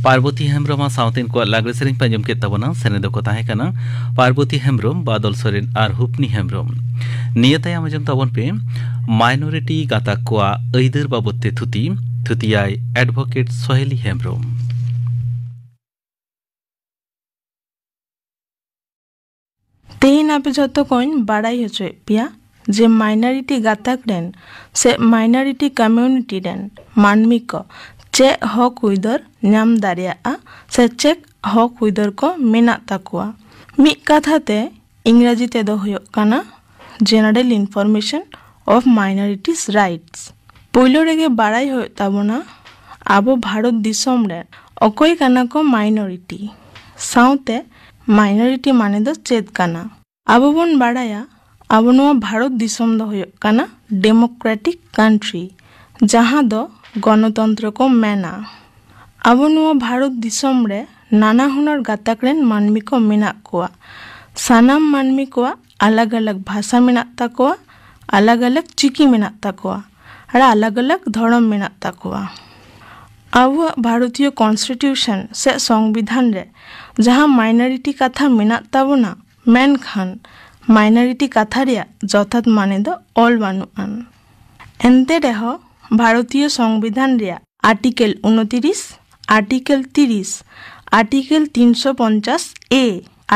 ᱯᱟᱨᱵᱚᱛᱤ ᱦᱮᱢᱵᱽᱨᱚᱢ ᱟᱜ ᱥᱟᱶᱛᱮᱱ ᱠᱚᱣᱟᱜ ᱞᱟᱜᱽᱲᱮ ᱥᱮᱨᱮᱧ ᱯᱮ ᱟᱸᱡᱚᱢ ᱠᱮᱫ ᱛᱟᱵᱚᱱᱟ᱾ ᱥᱮᱱᱮᱫ ᱠᱚ ᱛᱟᱦᱮᱸ ᱠᱟᱱᱟ ᱯᱟᱨᱵᱚᱛᱤ ᱦᱮᱢᱵᱽᱨᱚᱢ, ᱵᱟᱫᱚᱞ ᱥᱚᱨᱮᱱ ᱟᱨ ᱦᱩᱯᱱᱤ ᱦᱮᱢᱵᱽᱨᱚᱢ᱾ ᱱᱤᱭᱟᱹ ᱛᱟᱭᱚᱢ ᱟᱸᱡᱚᱢ ᱛᱟᱵᱚᱱ ᱯᱮ ᱢᱟᱭᱱᱚᱨᱤᱴᱤ ᱜᱟᱛᱟᱠ ᱠᱚᱣᱟᱜ ᱟᱹᱭᱫᱟᱹᱨ ᱵᱟᱵᱚᱫ ᱛᱮ ᱛᱷᱩᱛᱤ, ᱛᱷᱩᱛᱤᱭᱟᱭ ᱮᱰᱵᱷᱚᱠᱮᱴ ᱥᱚᱦᱮᱞᱤ ᱦᱮᱢᱵᱽᱨᱚᱢ᱾ ᱛᱮᱦᱮᱧ ᱟᱯᱮ ᱡᱷᱚᱛᱚ ᱠᱚᱧ ᱵᱟᱲᱟᱭ ᱦᱚᱪᱚᱭᱮᱫ ᱯᱮᱭᱟ ᱡᱮ ᱢᱟᱭᱱᱚᱨᱤᱴᱤ ᱜᱟᱛᱟᱠ ᱨᱮᱱ ᱥᱮ ᱢᱟᱭᱱᱚᱨᱤᱴᱤ ᱠᱚᱢᱤᱭᱩᱱᱤᱴᱤ ᱨᱮᱱ ᱢᱟᱹᱱᱢᱤ ᱠᱚ ᱪᱮᱫ ᱦᱚᱠ ᱟᱹᱭᱫᱟᱹᱨ ᱧᱟᱢ ᱫᱟᱲᱮᱭᱟᱜᱼᱟ ᱥᱮ ᱪᱮᱫ ᱦᱚᱠ ᱟᱹᱭᱫᱟᱹᱨ ᱠᱚ ᱢᱮᱱᱟᱜ ᱛᱟᱠᱚᱣᱟ᱾ ᱢᱤᱫ ᱠᱟᱛᱷᱟ ᱛᱮ ᱤᱝᱨᱟᱡᱤ ᱛᱮᱫᱚ ᱦᱩᱭᱩᱜ ᱠᱟᱱᱟ General Information of Minorities Rights᱾ ᱯᱳᱭᱞᱳ ᱨᱮᱜᱮ ᱵᱟᱲᱟᱭ ᱦᱩᱭᱩᱜ ᱛᱟᱵᱚᱱᱟ ᱟᱵᱚ ᱵᱷᱟᱨᱚᱛ ᱫᱤᱥᱚᱢ ᱨᱮ ᱚᱠᱚᱭ ᱠᱟᱱᱟ ᱠᱚ ᱢᱟᱭᱱᱚᱨᱤᱴᱤ, ᱥᱟᱶᱛᱮ ᱢᱟᱭᱱᱚᱨᱤᱴᱤ ᱢᱟᱱᱮ ᱫᱚ ᱪᱮᱫ ᱠᱟᱱᱟ᱾ ᱟᱵᱚ ᱵᱚᱱ ᱵᱟᱲᱟᱭᱟ ᱟᱵᱚ ᱱᱚᱣᱟ ᱵᱷᱟᱨᱚᱛ ᱫᱤᱥᱚᱢ ᱫᱚ ᱦᱩᱭᱩᱜ ᱠᱟᱱᱟ ᱰᱮᱢᱳᱠᱨᱮᱴᱤᱠ ᱠᱟᱱᱴᱨᱤ, ᱡᱟᱦᱟᱸ ᱫᱚ ᱜᱚᱱᱚᱛᱚᱱᱛᱨᱚ ᱠᱚ ᱢᱮᱱᱟ᱾ ᱟᱵᱚ ᱱᱚᱣᱟ ᱵᱷᱟᱨᱚᱛ ᱫᱤᱥᱚᱢ ᱨᱮ ᱱᱟᱱᱟ ᱦᱩᱱᱟᱹᱨ ᱜᱟᱛᱟᱠ ᱨᱮᱱ ᱢᱟᱹᱱᱢᱤ ᱠᱚ ᱢᱮᱱᱟᱜ ᱠᱚᱣᱟ᱾ ᱥᱟᱱᱟᱢ ᱢᱟᱹᱱᱢᱤ ᱠᱚᱣᱟᱜ ᱟᱞᱟᱜᱽ ᱟᱞᱟᱜᱽ ᱵᱷᱟᱥᱟ ᱢᱮᱱᱟᱜ ᱛᱟᱠᱚᱣᱟ, ᱟᱞᱟᱜᱽ ᱟᱞᱟᱜᱽ ᱪᱤᱠᱤ ᱢᱮᱱᱟᱜ ᱛᱟᱠᱚᱣᱟ ᱟᱨ ᱟᱞᱟᱜᱽ ᱟᱞᱟᱜᱽ ᱫᱷᱚᱨᱚᱢ ᱢᱮᱱᱟᱜ ᱛᱟᱠᱚᱣᱟ᱾ ᱟᱵᱚᱣᱟᱜ ᱵᱷᱟᱨᱚᱛᱤᱭᱚ ᱠᱚᱱᱥᱴᱤᱴᱤᱭᱩᱥᱚᱱ ᱥᱮ ᱥᱚᱝᱵᱤᱫᱷᱟᱱ ᱨᱮ ᱡᱟᱦᱟᱸ ᱢᱟᱭᱱᱚᱨᱤᱴᱤ ᱠᱟᱛᱷᱟ ᱢᱮᱱᱟᱜ ᱛᱟᱵᱚᱱᱟ, ᱢᱮᱱᱠᱷᱟᱱ ᱢᱟᱭᱱᱚᱨᱤᱴᱤ ᱠᱟᱛᱷᱟ ᱨᱮᱭᱟᱜ ᱡᱚᱛᱷᱟᱛ ᱢᱟᱱᱮ ᱫᱚ ᱚᱞ ᱵᱟᱹᱱᱩᱜ ᱟᱱ᱾ ᱮᱱᱛᱮ ᱨᱮᱦᱚᱸ ᱵᱷᱟᱨᱚᱛᱤᱭᱚ ᱥᱚᱝᱵᱤᱫᱷᱟᱱ ᱨᱮᱭᱟᱜ ᱟᱨᱴᱤᱠᱮᱞ ᱩᱱᱛᱤᱨᱤᱥ, ᱟᱨᱴᱤᱠᱮᱞ ᱛᱤᱨᱤᱥ, ᱟᱨᱴᱤᱠᱮᱞ ᱛᱤᱱᱥᱚ ᱯᱚᱧᱪᱟᱥ ᱮ,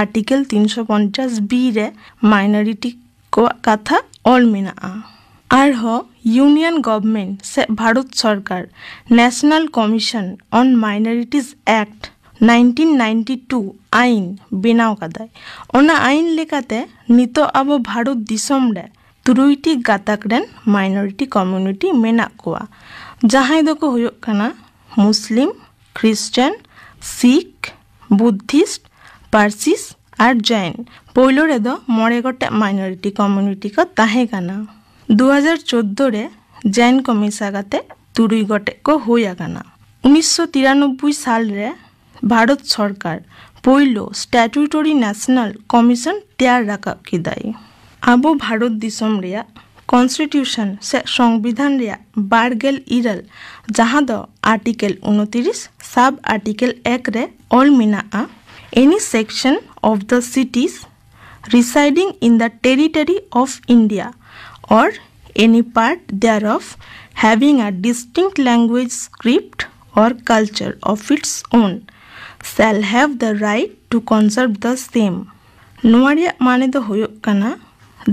ᱟᱨᱴᱤᱠᱮᱞ ᱛᱤᱱᱥᱚ ᱯᱚᱧᱪᱟᱥ ᱵᱤ ᱨᱮ ᱢᱟᱭᱱᱚᱨᱤᱴᱤ ᱠᱚᱣᱟᱜ ᱠᱟᱛᱷᱟ ᱚᱞ ᱢᱮᱱᱟᱜᱼᱟ᱾ ᱟᱨᱦᱚᱸ ᱤᱭᱩᱱᱤᱭᱚᱱ ᱜᱚᱵᱷᱢᱮᱱᱴ ᱥᱮ ᱵᱷᱟᱨᱚᱛ ᱥᱚᱨᱠᱟᱨ National Commission on Minorities Act nineteen ninety two ᱟᱭᱤᱱ ᱵᱮᱱᱟᱣ ᱠᱟᱫᱟᱭ᱾ ᱚᱱᱟ ᱟᱭᱤᱱ ᱞᱮᱠᱟᱛᱮ ᱱᱤᱛᱚᱜ ᱟᱵᱚ ᱵᱷᱟᱨᱚᱛ ᱫᱤᱥᱚᱢ ᱨᱮ ᱛᱩᱨᱩᱭᱴᱤ ᱜᱟᱛᱟᱠ ᱨᱮᱱ ᱢᱟᱭᱱᱚᱨᱤᱴᱤ ᱠᱚᱢᱤᱭᱩᱱᱤᱴᱤ ᱢᱮᱱᱟᱜ ᱠᱚᱣᱟ, ᱡᱟᱦᱟᱸᱭ ᱫᱚᱠᱚ ᱦᱩᱭᱩᱜ ᱠᱟᱱᱟ ᱢᱩᱥᱞᱤᱢ, ᱠᱷᱨᱤᱥᱪᱟᱱ, ᱥᱤᱠᱷ, ᱵᱩᱫᱽᱫᱷᱤᱥᱴ, ᱯᱟᱨᱥᱤᱥ ᱟᱨ ᱡᱟᱭᱤᱱ᱾ ᱯᱳᱭᱞᱳ ᱨᱮᱫᱚ ᱢᱚᱬᱮ ᱜᱚᱴᱮᱡ ᱢᱟᱭᱱᱚᱨᱤᱴᱤ ᱠᱚᱢᱤᱭᱩᱱᱤᱴᱤ ᱠᱚ ᱛᱟᱦᱮᱸ ᱠᱟᱱᱟ᱾ ᱫᱩ ᱦᱟᱡᱟᱨ ᱪᱳᱫᱫᱳ ᱨᱮ ᱡᱟᱭᱤᱱ ᱠᱚ ᱢᱮᱥᱟ ᱠᱟᱛᱮ ᱛᱩᱨᱩᱭ ᱜᱚᱴᱮᱡ ᱠᱚ ᱦᱩᱭ ᱟᱠᱟᱱᱟ᱾ ᱩᱱᱤᱥᱥᱚ ᱛᱤᱨᱟᱱᱚᱵᱵᱳᱭ ᱥᱟᱞ ᱨᱮ ᱵᱷᱟᱨᱚᱛ ᱥᱚᱨᱠᱟᱨ ᱯᱳᱭᱞᱳ ᱥᱴᱮᱴᱩᱴᱚᱨᱤ ᱱᱮᱥᱱᱟᱞ ᱠᱚᱢᱤᱥᱚᱱ ᱛᱮᱭᱟᱨ ᱨᱟᱠᱟᱵ ᱠᱮᱫᱟᱭ᱾ ᱟᱵᱚ ᱵᱷᱟᱨᱚᱛ ᱫᱤᱥᱚᱢ ᱨᱮᱭᱟᱜ ᱠᱚᱱᱥᱴᱤᱴᱤᱭᱩᱥᱚᱱ ᱥᱮ ᱥᱚᱝᱵᱤᱫᱷᱟᱱ ᱨᱮᱭᱟᱜ ᱵᱟᱨ ᱜᱮᱞ ᱤᱨᱟᱹᱞ, ᱡᱟᱦᱟᱸ ᱫᱚ ᱟᱨᱴᱤᱠᱮᱞ ᱩᱱᱛᱤᱨᱤᱥ ᱥᱟᱵ ᱟᱨᱴᱤᱠᱮᱞ ᱮᱠ ᱨᱮ ᱚᱞ ᱢᱮᱱᱟᱜᱼᱟ, any section of the cities residing in the territory of India or any part thereof having a distinct language, script or culture of its own shall have the right to conserve the same. ᱱᱚᱣᱟ ᱨᱮᱭᱟᱜ ᱢᱟᱱᱮ ᱫᱚ ᱦᱩᱭᱩᱜ ᱠᱟᱱᱟ,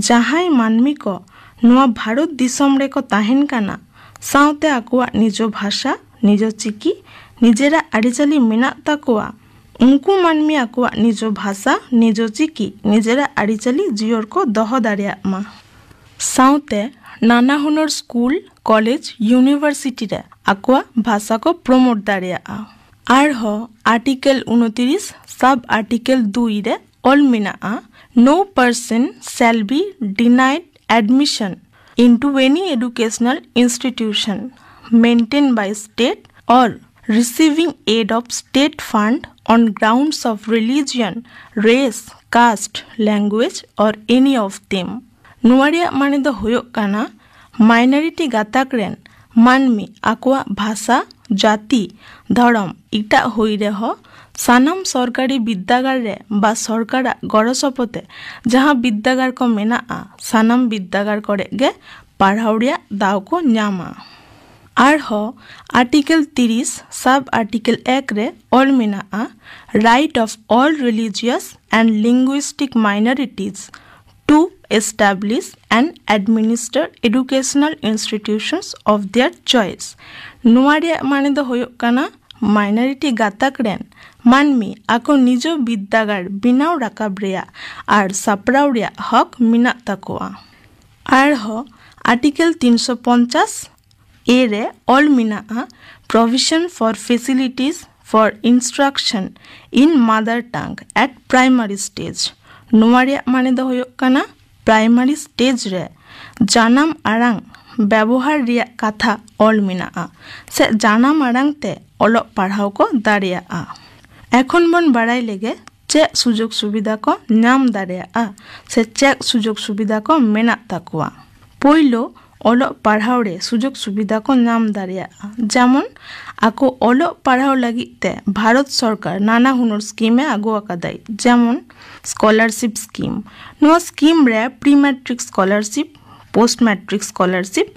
ᱡᱟᱦᱟᱸᱭ ᱢᱟᱹᱱᱢᱤ ᱠᱚ ᱱᱚᱣᱟ ᱵᱷᱟᱨᱚᱛ ᱫᱤᱥᱚᱢ ᱨᱮᱠᱚ ᱛᱟᱦᱮᱱ ᱠᱟᱱᱟ, ᱥᱟᱶᱛᱮ ᱟᱠᱚᱣᱟᱜ ᱱᱤᱡᱚ ᱵᱷᱟᱥᱟ, ᱱᱤᱡᱚ ᱪᱤᱠᱤ, ᱱᱤᱡᱮᱨᱟᱜ ᱟᱹᱨᱤᱪᱟᱹᱞᱤ ᱢᱮᱱᱟᱜ ᱛᱟᱠᱚᱣᱟ, ᱩᱱᱠᱩ ᱢᱟᱹᱱᱢᱤ ᱟᱠᱚᱣᱟᱜ ᱱᱤᱡᱚ ᱵᱷᱟᱥᱟ, ᱱᱤᱡᱚ ᱪᱤᱠᱤ, ᱱᱤᱡᱮᱨᱟᱜ ᱟᱹᱨᱤᱪᱟᱹᱞᱤ ᱡᱤᱭᱟᱹᱲ ᱠᱚ ᱫᱚᱦᱚ ᱫᱟᱲᱮᱭᱟᱜ ᱢᱟ᱾ ᱥᱟᱶᱛᱮ ᱱᱟᱱᱟ ᱦᱩᱱᱟᱹᱨ ᱥᱠᱩᱞ, ᱠᱚᱞᱮᱡᱽ, ᱤᱭᱩᱱᱤᱵᱷᱟᱨᱥᱤᱴᱤ ᱨᱮ ᱟᱠᱚᱣᱟᱜ ᱵᱷᱟᱥᱟ ᱠᱚ ᱯᱨᱚᱢᱳᱴ ᱫᱟᱲᱮᱭᱟᱜᱼᱟ᱾ ᱟᱨᱦᱚᱸ ᱟᱨᱴᱤᱠᱮᱞ ᱩᱱᱛᱤᱨᱤᱥ ᱥᱟᱵ ᱟᱨᱴᱤᱠᱮᱞ ᱫᱩᱭ ᱨᱮ ᱚᱞ ᱢᱮᱱᱟᱜᱼᱟ, no person shall be denied admission into any educational institution maintained by state or receiving aid of state fund on grounds of religion, race, caste, language or any of them. ᱱᱚᱣᱟ ᱨᱮᱭᱟᱜ ᱢᱟᱱᱮ ᱫᱚ ᱦᱩᱭᱩᱜ ᱠᱟᱱᱟ, ᱢᱟᱭᱱᱚᱨᱤᱴᱤ ᱜᱟᱛᱟᱠ ᱨᱮᱱ ᱢᱟᱹᱱᱢᱤ ᱟᱠᱚᱣᱟᱜ ᱵᱷᱟᱥᱟ, ᱡᱟᱹᱛᱤ, ᱫᱷᱚᱨᱚᱢ ᱮᱴᱟᱜ ᱦᱩᱭ ᱨᱮᱦᱚᱸ, ᱥᱟᱱᱟᱢ ᱥᱚᱨᱠᱟᱨᱤ ᱵᱤᱨᱫᱟᱹᱜᱟᱲ ᱨᱮ ᱵᱟ ᱥᱚᱨᱠᱟᱨᱟᱜ ᱜᱚᱲᱚ ᱥᱚᱯᱚᱦᱚᱫ ᱛᱮ ᱡᱟᱦᱟᱸ ᱵᱤᱨᱫᱟᱹᱜᱟᱲ ᱠᱚ ᱢᱮᱱᱟᱜᱼᱟ, ᱥᱟᱱᱟᱢ ᱵᱤᱨᱫᱟᱹᱜᱟᱲ ᱠᱚᱨᱮ ᱜᱮ ᱯᱟᱲᱦᱟᱣ ᱨᱮᱭᱟᱜ ᱫᱟᱣ ᱠᱚ ᱧᱟᱢᱟ᱾ ᱟᱨᱦᱚᱸ ᱟᱨᱴᱤᱠᱮᱞ ᱛᱤᱨᱤᱥ ᱥᱟᱵ ᱟᱨᱴᱤᱠᱮᱞ ᱮᱠ ᱨᱮ ᱚᱞ ᱢᱮᱱᱟᱜᱼᱟ, right of all religious and linguistic minorities to establish and administer educational institutions of their choice. ᱱᱚᱣᱟ ᱨᱮᱭᱟᱜ ᱢᱟᱱᱮ ᱫᱚ ᱦᱩᱭᱩᱜ ᱠᱟᱱᱟ, ᱢᱟᱭᱱᱚᱨᱤᱴᱤ ᱜᱟᱛᱟᱠ ᱨᱮᱱ ᱢᱟᱹᱱᱢᱤ ᱟᱠᱚ ᱱᱤᱡᱚ ᱵᱤᱨᱫᱟᱹᱜᱟᱲ ᱵᱮᱱᱟᱣ ᱨᱟᱠᱟᱵ ᱨᱮᱭᱟᱜ ᱟᱨ ᱥᱟᱯᱲᱟᱣ ᱨᱮᱭᱟᱜ ᱦᱚᱠ ᱢᱮᱱᱟᱜ ᱛᱟᱠᱚᱣᱟ᱾ ᱟᱨᱦᱚᱸ ᱟᱨᱴᱤᱠᱮᱞ ᱛᱤᱱᱥᱚ ᱯᱚᱧᱪᱟᱥ ᱮ ᱨᱮ ᱚᱞ ᱢᱮᱱᱟᱜᱼᱟ, provision for facilities for instruction in mother tongue at primary stage. ᱱᱚᱣᱟ ᱨᱮᱭᱟᱜ ᱢᱟᱱᱮ ᱫᱚ ᱦᱩᱭᱩᱜ ᱠᱟᱱᱟ, ᱯᱨᱟᱭᱢᱟᱨᱤ ᱥᱴᱮᱡᱽ ᱨᱮ ᱡᱟᱱᱟᱢ ᱟᱲᱟᱝ ᱵᱮᱵᱚᱦᱟᱨ ᱨᱮᱭᱟᱜ ᱠᱟᱛᱷᱟ ᱚᱞ ᱢᱮᱱᱟᱜᱼᱟ ᱥᱮ ᱡᱟᱱᱟᱢ ᱟᱲᱟᱝ ᱛᱮ ᱚᱞᱚᱜ ᱯᱟᱲᱦᱟᱣ ᱠᱚ ᱫᱟᱲᱮᱭᱟᱜᱼᱟ᱾ ᱮᱠᱷᱚᱱ ᱵᱚᱱ ᱵᱟᱲᱟᱭ ᱞᱮᱜᱮ ᱪᱮᱫ ᱥᱩᱡᱳᱜᱽ ᱥᱩᱵᱤᱫᱷᱟ ᱠᱚ ᱧᱟᱢ ᱫᱟᱲᱮᱭᱟᱜᱼᱟ ᱥᱮ ᱪᱮᱫ ᱥᱩᱡᱳᱜᱽ ᱥᱩᱵᱤᱫᱷᱟ ᱠᱚ ᱢᱮᱱᱟᱜ ᱛᱟᱠᱚᱣᱟ᱾ ᱯᱳᱭᱞᱳ, ᱚᱞᱚᱜ ᱯᱟᱲᱦᱟᱣ ᱨᱮ ᱥᱩᱡᱳᱜᱽ ᱥᱩᱵᱤᱫᱷᱟ ᱠᱚ ᱧᱟᱢ ᱫᱟᱲᱮᱭᱟᱜᱼᱟ᱾ ᱡᱮᱢᱚᱱ, ᱟᱠᱚ ᱚᱞᱚᱜ ᱯᱟᱲᱦᱟᱣ ᱞᱟᱹᱜᱤᱫ ᱛᱮ ᱵᱷᱟᱨᱚᱛ ᱥᱚᱨᱠᱟᱨ ᱱᱟᱱᱟ ᱦᱩᱱᱟᱹᱨ ᱥᱠᱤᱢ ᱮ ᱟᱹᱜᱩ ᱟᱠᱟᱫᱟᱭ, ᱡᱮᱢᱚᱱ ᱥᱠᱚᱞᱟᱨᱥᱤᱯ ᱥᱠᱤᱢ᱾ ᱱᱚᱣᱟ ᱥᱠᱤᱢ ᱨᱮ pre matric scholarship, post matric scholarship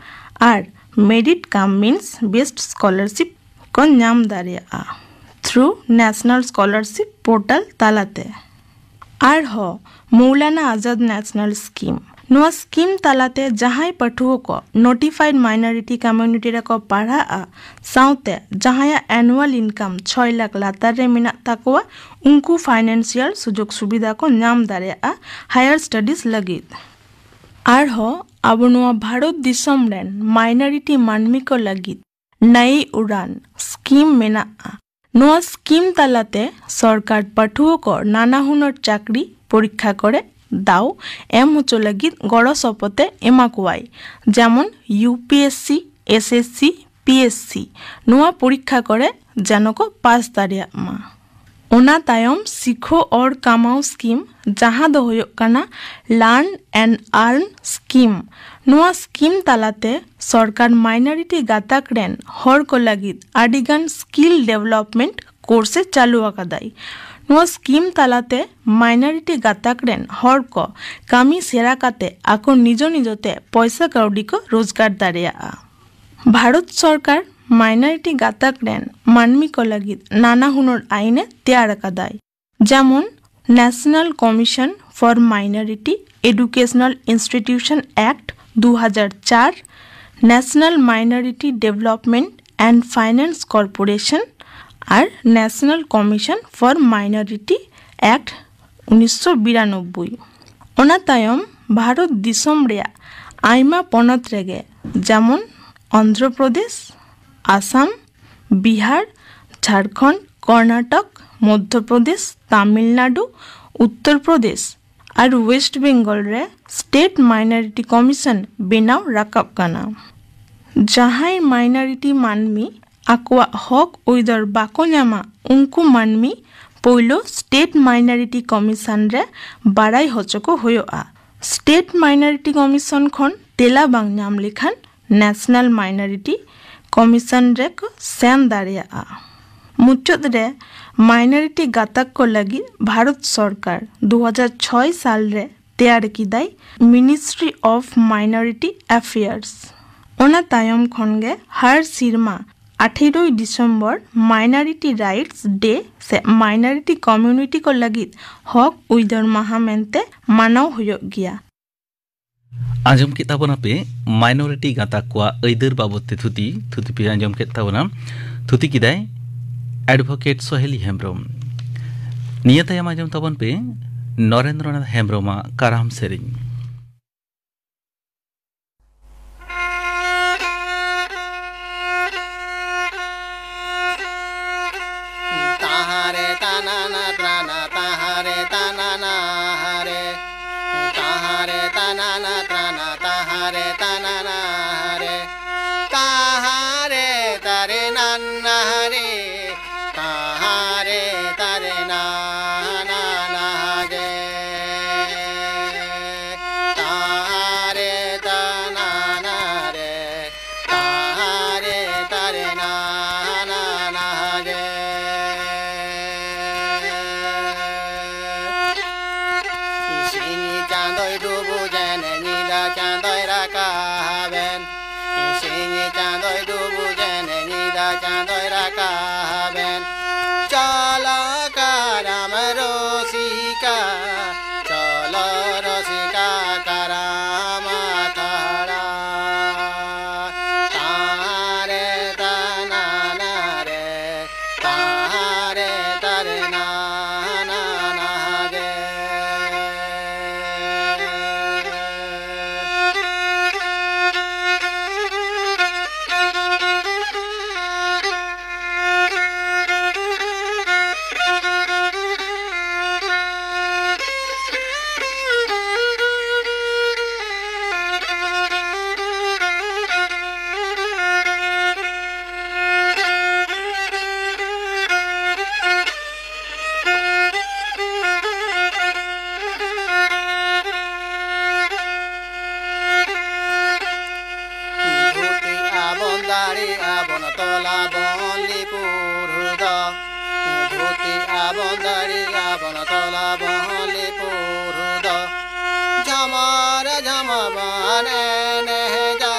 ᱟᱨ merit cum means based scholarship ᱠᱚ ᱧᱟᱢ ᱫᱟᱲᱮᱭᱟᱜᱼᱟ ᱛᱷᱨᱩ ᱱᱮᱥᱱᱟᱞ ᱥᱠᱚᱞᱟᱨᱥᱤᱯ ᱯᱳᱨᱴᱟᱞ ᱛᱟᱞᱟᱛᱮ᱾ ᱟᱨᱦᱚᱸ ᱢᱚᱣᱞᱟᱱᱟ ᱟᱡᱟᱫ ᱱᱮᱥᱱᱟᱞ ᱥᱠᱤᱢ᱾ ᱱᱚᱣᱟ ᱥᱠᱤᱢ ᱛᱟᱞᱟᱛᱮ ᱡᱟᱦᱟᱸᱭ ᱯᱟᱹᱴᱷᱩᱣᱟᱹ ᱠᱚ ᱱᱳᱴᱤᱯᱷᱟᱭᱤᱰ ᱢᱟᱭᱱᱚᱨᱤᱴᱤ ᱠᱚᱢᱤᱭᱩᱱᱤᱴᱤ ᱨᱮᱠᱚ ᱯᱟᱲᱦᱟᱜᱼᱟ, ᱥᱟᱶᱛᱮ ᱡᱟᱦᱟᱸᱭᱟᱜ ᱮᱱᱩᱣᱟᱞ ᱤᱱᱠᱟᱢ ᱪᱷᱚᱭ ᱞᱟᱠᱷ ᱞᱟᱛᱟᱨ ᱨᱮ ᱢᱮᱱᱟᱜ ᱛᱟᱠᱚᱣᱟ, ᱩᱱᱠᱩ ᱯᱷᱟᱭᱱᱟᱱᱥᱤᱭᱟᱞ ᱥᱩᱡᱳᱜᱽ ᱥᱩᱵᱤᱫᱷᱟ ᱠᱚ ᱧᱟᱢ ᱫᱟᱲᱮᱭᱟᱜᱼᱟ ᱦᱟᱭᱟᱨ ᱥᱴᱟᱰᱤᱡᱽ ᱞᱟᱹᱜᱤᱫ᱾ ᱟᱨᱦᱚᱸ ᱟᱵᱚ ᱱᱚᱣᱟ ᱵᱷᱟᱨᱚᱛ ᱫᱤᱥᱚᱢ ᱨᱮᱱ ᱢᱟᱭᱱᱚᱨᱤᱴᱤ ᱢᱟᱹᱱᱢᱤ ᱠᱚ ᱞᱟᱹᱜᱤᱫ ᱱᱟᱭᱤ ᱩᱰᱟᱱ ᱥᱠᱤᱢ ᱢᱮᱱᱟᱜᱼᱟ᱾ ᱱᱚᱣᱟ ᱥᱠᱤᱢ ᱛᱟᱞᱟᱛᱮ ᱥᱚᱨᱠᱟᱨ ᱯᱟᱹᱴᱷᱩᱣᱟᱹ ᱠᱚ ᱱᱟᱱᱟ ᱦᱩᱱᱟᱹᱨ ᱪᱟᱹᱠᱨᱤ ᱯᱚᱨᱤᱠᱠᱷᱟ ᱠᱚᱨᱮ ᱫᱟᱣ ᱮᱢ ᱦᱚᱪᱚ ᱞᱟᱹᱜᱤᱫ ᱜᱚᱲᱚ ᱥᱚᱯᱚᱦᱚᱫ ᱮ ᱮᱢᱟ ᱠᱚᱣᱟᱭ, ᱡᱮᱢᱚᱱ U P S C, S S C, P S C. ᱱᱚᱣᱟ ᱯᱚᱨᱤᱠᱠᱷᱟ ᱠᱚᱨᱮ ᱡᱮᱱᱚ ᱠᱚ ᱯᱟᱥ ᱫᱟᱲᱮᱭᱟᱜ ᱢᱟ᱾ ᱚᱱᱟ ᱛᱟᱭᱚᱢ ᱥᱤᱠᱷᱚ ᱚᱨ ᱠᱟᱢᱟᱣ ᱥᱠᱤᱢ, ᱡᱟᱦᱟᱸ ᱫᱚ ᱦᱩᱭᱩᱜ ᱠᱟᱱᱟ Learn and Earn ᱥᱠᱤᱢ᱾ ᱱᱚᱣᱟ ᱥᱠᱤᱢ ᱛᱟᱞᱟᱛᱮ ᱥᱚᱨᱠᱟᱨ ᱢᱟᱭᱱᱚᱨᱤᱴᱤ ᱜᱟᱛᱟᱠ ᱨᱮᱱ ᱦᱚᱲ ᱠᱚ ᱞᱟᱹᱜᱤᱫ ᱟᱹᱰᱤᱜᱟᱱ ᱥᱠᱤᱞ ᱰᱮᱵᱷᱞᱚᱯᱢᱮᱱᱴ ᱠᱳᱨᱥ ᱮ ᱪᱟᱹᱞᱩ ᱟᱠᱟᱫᱟᱭ᱾ ᱱᱚᱣᱟ ᱥᱠᱤᱢ ᱛᱟᱞᱟᱛᱮ ᱢᱟᱭᱱᱚᱨᱤᱴᱤ ᱜᱟᱛᱟᱠ ᱨᱮᱱ ᱦᱚᱲ ᱠᱚ ᱠᱟᱹᱢᱤ ᱥᱮᱬᱟ ᱠᱟᱛᱮ ᱟᱠᱚ ᱱᱤᱡᱚ ᱱᱤᱡᱚᱛᱮ ᱯᱚᱭᱥᱟ ᱠᱟᱹᱣᱰᱤ ᱠᱚ ᱨᱳᱡᱽᱜᱟᱨ ᱫᱟᱲᱮᱭᱟᱜᱼᱟ᱾ ᱵᱷᱟᱨᱚᱛ ᱥᱚᱨᱠᱟᱨ ᱢᱟᱭᱱᱚᱨᱤᱴᱤ ᱜᱟᱛᱟᱠ ᱨᱮᱱ ᱢᱟᱹᱱᱢᱤ ᱠᱚ ᱞᱟᱹᱜᱤᱫ ᱱᱟᱱᱟ ᱦᱩᱱᱟᱹᱨ ᱟᱭᱤᱱ ᱮ ᱛᱮᱭᱟᱨ ᱟᱠᱟᱫᱟᱭ, ᱡᱮᱢᱚᱱ National Commission for Minority Educational Institution Act ᱫᱩ ᱦᱟᱡᱟᱨ ᱪᱟᱨ, National Minority Development and Finance Corporation R National Commission for Minority Act ᱩᱱᱤᱥᱥᱚ ᱵᱤᱨᱟᱱᱚᱵᱵᱳᱭ᱾ ᱚᱱᱟ ᱛᱟᱭᱚᱢ ᱵᱷᱟᱨᱚᱛ ᱫᱤᱥᱚᱢ ᱨᱮᱭᱟᱜ ᱟᱭᱢᱟ ᱯᱚᱱᱚᱛ ᱨᱮᱜᱮ, ᱡᱮᱢᱚᱱ ᱚᱱᱫᱷᱨᱚ ᱯᱨᱚᱫᱮᱥ, ᱟᱥᱟᱢ, ᱵᱤᱦᱟᱨ, ᱡᱷᱟᱲᱠᱷᱚᱸᱰ, ᱠᱚᱨᱱᱟᱴᱚᱠ, ᱢᱚᱫᱽᱫᱷᱚ ᱯᱨᱚᱫᱮᱥ, ᱛᱟᱢᱤᱞᱱᱟᱰᱩ, ᱩᱛᱛᱚᱨ ᱯᱨᱚᱫᱮᱥ ᱟᱨ ᱳᱭᱮᱥᱴ ᱵᱮᱝᱜᱚᱞ ᱨᱮ ᱥᱴᱮᱴ ᱢᱟᱭᱱᱚᱨᱤᱴᱤ ᱠᱚᱢᱤᱥᱚᱱ ᱵᱮᱱᱟᱣ ᱨᱟᱠᱟᱵ ᱠᱟᱱᱟ᱾ ᱡᱟᱦᱟᱸᱭ ᱢᱟᱭᱱᱚᱨᱤᱴᱤ ᱢᱟᱹᱱᱢᱤ ᱟᱠᱚᱣᱟᱜ ᱦᱚᱠ ᱟᱹᱭᱫᱟᱹᱨ ᱵᱟᱠᱚ ᱧᱟᱢᱟ, ᱩᱱᱠᱩ ᱢᱟᱹᱱᱢᱤ ᱯᱳᱭᱞᱳ ᱥᱴᱮᱴ ᱢᱟᱭᱱᱚᱨᱤᱴᱤ ᱠᱚᱢᱤᱥᱚᱱ ᱨᱮ ᱵᱟᱲᱟᱭ ᱦᱚᱪᱚ ᱠᱚ ᱦᱩᱭᱩᱜᱼᱟ᱾ State Minority Commission ᱠᱷᱚᱱ ᱛᱮᱞᱟ ᱵᱟᱝ ᱧᱟᱢ ᱞᱮᱠᱷᱟᱱ National Minority Commission ᱨᱮᱠᱚ ᱥᱮᱱ ᱫᱟᱲᱮᱭᱟᱜᱼᱟ᱾ ᱢᱩᱪᱟᱹᱫ ᱨᱮ, minority ᱜᱟᱛᱟᱠ ᱠᱚ ᱞᱟᱹᱜᱤᱫ ᱵᱷᱟᱨᱚᱛ ᱥᱚᱨᱠᱟᱨ ᱫᱩ ᱦᱟᱡᱟᱨ ᱪᱷᱚᱭ ᱥᱟᱞ ᱨᱮ ᱛᱮᱭᱟᱨ ᱠᱮᱫᱟᱭ Ministry of Minority Affairs᱾ ᱚᱱᱟ ᱛᱟᱭᱚᱢ ᱠᱷᱚᱱ ᱜᱮ ᱦᱟᱨ ᱥᱮᱨᱢᱟ ᱟᱴᱷᱮᱨᱳᱭ ᱰᱤᱥᱮᱢᱵᱚᱨ Minority Rights Day ᱥᱮ minority community ᱠᱚ ᱞᱟᱹᱜᱤᱫ ᱦᱚᱠ ᱟᱹᱭᱫᱟᱹᱨ ᱢᱟᱦᱟ ᱢᱮᱱᱛᱮ ᱢᱟᱱᱟᱣ ᱦᱩᱭᱩᱜ ᱜᱮᱭᱟ᱾ ᱟᱸᱡᱚᱢ ᱠᱮᱫ ᱛᱟᱵᱚᱱᱟᱯᱮ minority ᱜᱟᱛᱟᱠ ᱠᱚᱣᱟᱜ ᱟᱹᱭᱫᱟᱹᱨ ᱵᱟᱵᱚᱫ ᱛᱮ ᱛᱷᱩᱛᱤ᱾ ᱛᱷᱩᱛᱤ ᱯᱮ ᱟᱸᱡᱚᱢ ᱠᱮᱫ ᱛᱟᱵᱚᱱᱟ᱾ ᱛᱷᱩᱛᱤ ᱠᱮᱫᱟᱭ Advocate ᱥᱚᱦᱮᱞᱤ ᱦᱮᱢᱵᱨᱚᱢ᱾ ᱱᱤᱭᱟᱹ ᱛᱟᱭᱚᱢ ᱟᱸᱡᱚᱢ ᱛᱟᱵᱚᱱ ᱯᱮ ᱱᱚᱨᱮᱱᱫᱨᱚᱱᱟᱛᱷ ᱦᱮᱢᱵᱨᱚᱢᱟᱜ ᱠᱟᱨᱟᱢ ᱥᱮᱨᱮᱧ᱾ ᱛᱟᱦᱟᱨᱮ ᱛᱟᱱᱟᱱᱟ ᱛᱨᱟᱱᱟ ᱛᱟᱦᱟᱨᱮ ᱛᱟᱱᱟᱱᱟ ᱦᱟᱨᱮ᱾ ᱛᱟᱦᱟᱨᱮ ᱛᱟᱱᱟᱱᱟ ᱛᱨᱟᱱᱟ ᱛᱟᱦᱟᱨᱮ ᱛᱟᱱᱟᱱᱟ ᱦᱟᱨᱮ᱾ ᱛᱟᱦᱟᱨᱮ ᱛᱟᱨᱮ ᱱᱟᱱᱱᱟ ᱦᱟᱨᱮ᱾ ᱛᱟᱦᱟᱨᱮ ᱛᱟᱨᱮ ᱱᱟᱱᱟᱱᱟ ᱦᱟᱨᱮ᱾ ᱛᱟᱦᱟᱨᱮ ᱛᱟᱱᱟᱱᱟ ᱦᱟᱨᱮ᱾ ᱛᱟᱦᱟᱨᱮ ᱛᱟᱨᱮ ᱱᱟᱱᱟᱱᱟ ᱦᱟᱨᱮ᱾ ᱥᱤᱧ ᱪᱟᱸᱫᱚᱭ ᱰᱩᱵᱩᱡᱮᱱ, ᱧᱤᱫᱟᱹ ᱪᱟᱸᱫᱚᱭ ᱨᱟᱠᱟᱵᱮᱱ᱾ ᱥᱤᱧ ᱪᱟᱸᱫᱚᱭ ᱰᱩᱵᱩᱡᱮᱱ, ᱧᱤᱫᱟᱹ ᱪᱟᱸᱫᱚᱭ ᱨᱟᱠᱟᱵᱮᱱ᱾ ᱪᱚᱞᱚ ᱠᱟᱨᱟᱢ ᱨᱩᱥᱤᱠᱟ, ᱪᱚᱞᱚ ᱨᱩᱥᱤᱠᱟ ᱠᱟᱨᱟᱢ ᱟᱠᱷᱲᱟ᱾ ᱛᱟᱦᱟᱨᱮ ᱛᱟᱱᱟᱱᱟ ᱨᱮ, ᱛᱟᱦᱟᱨᱮ ᱛᱟᱨᱮ ᱱᱟᱱᱟᱱᱟ ᱜᱮ᱾ ᱮᱱᱮᱡᱟ,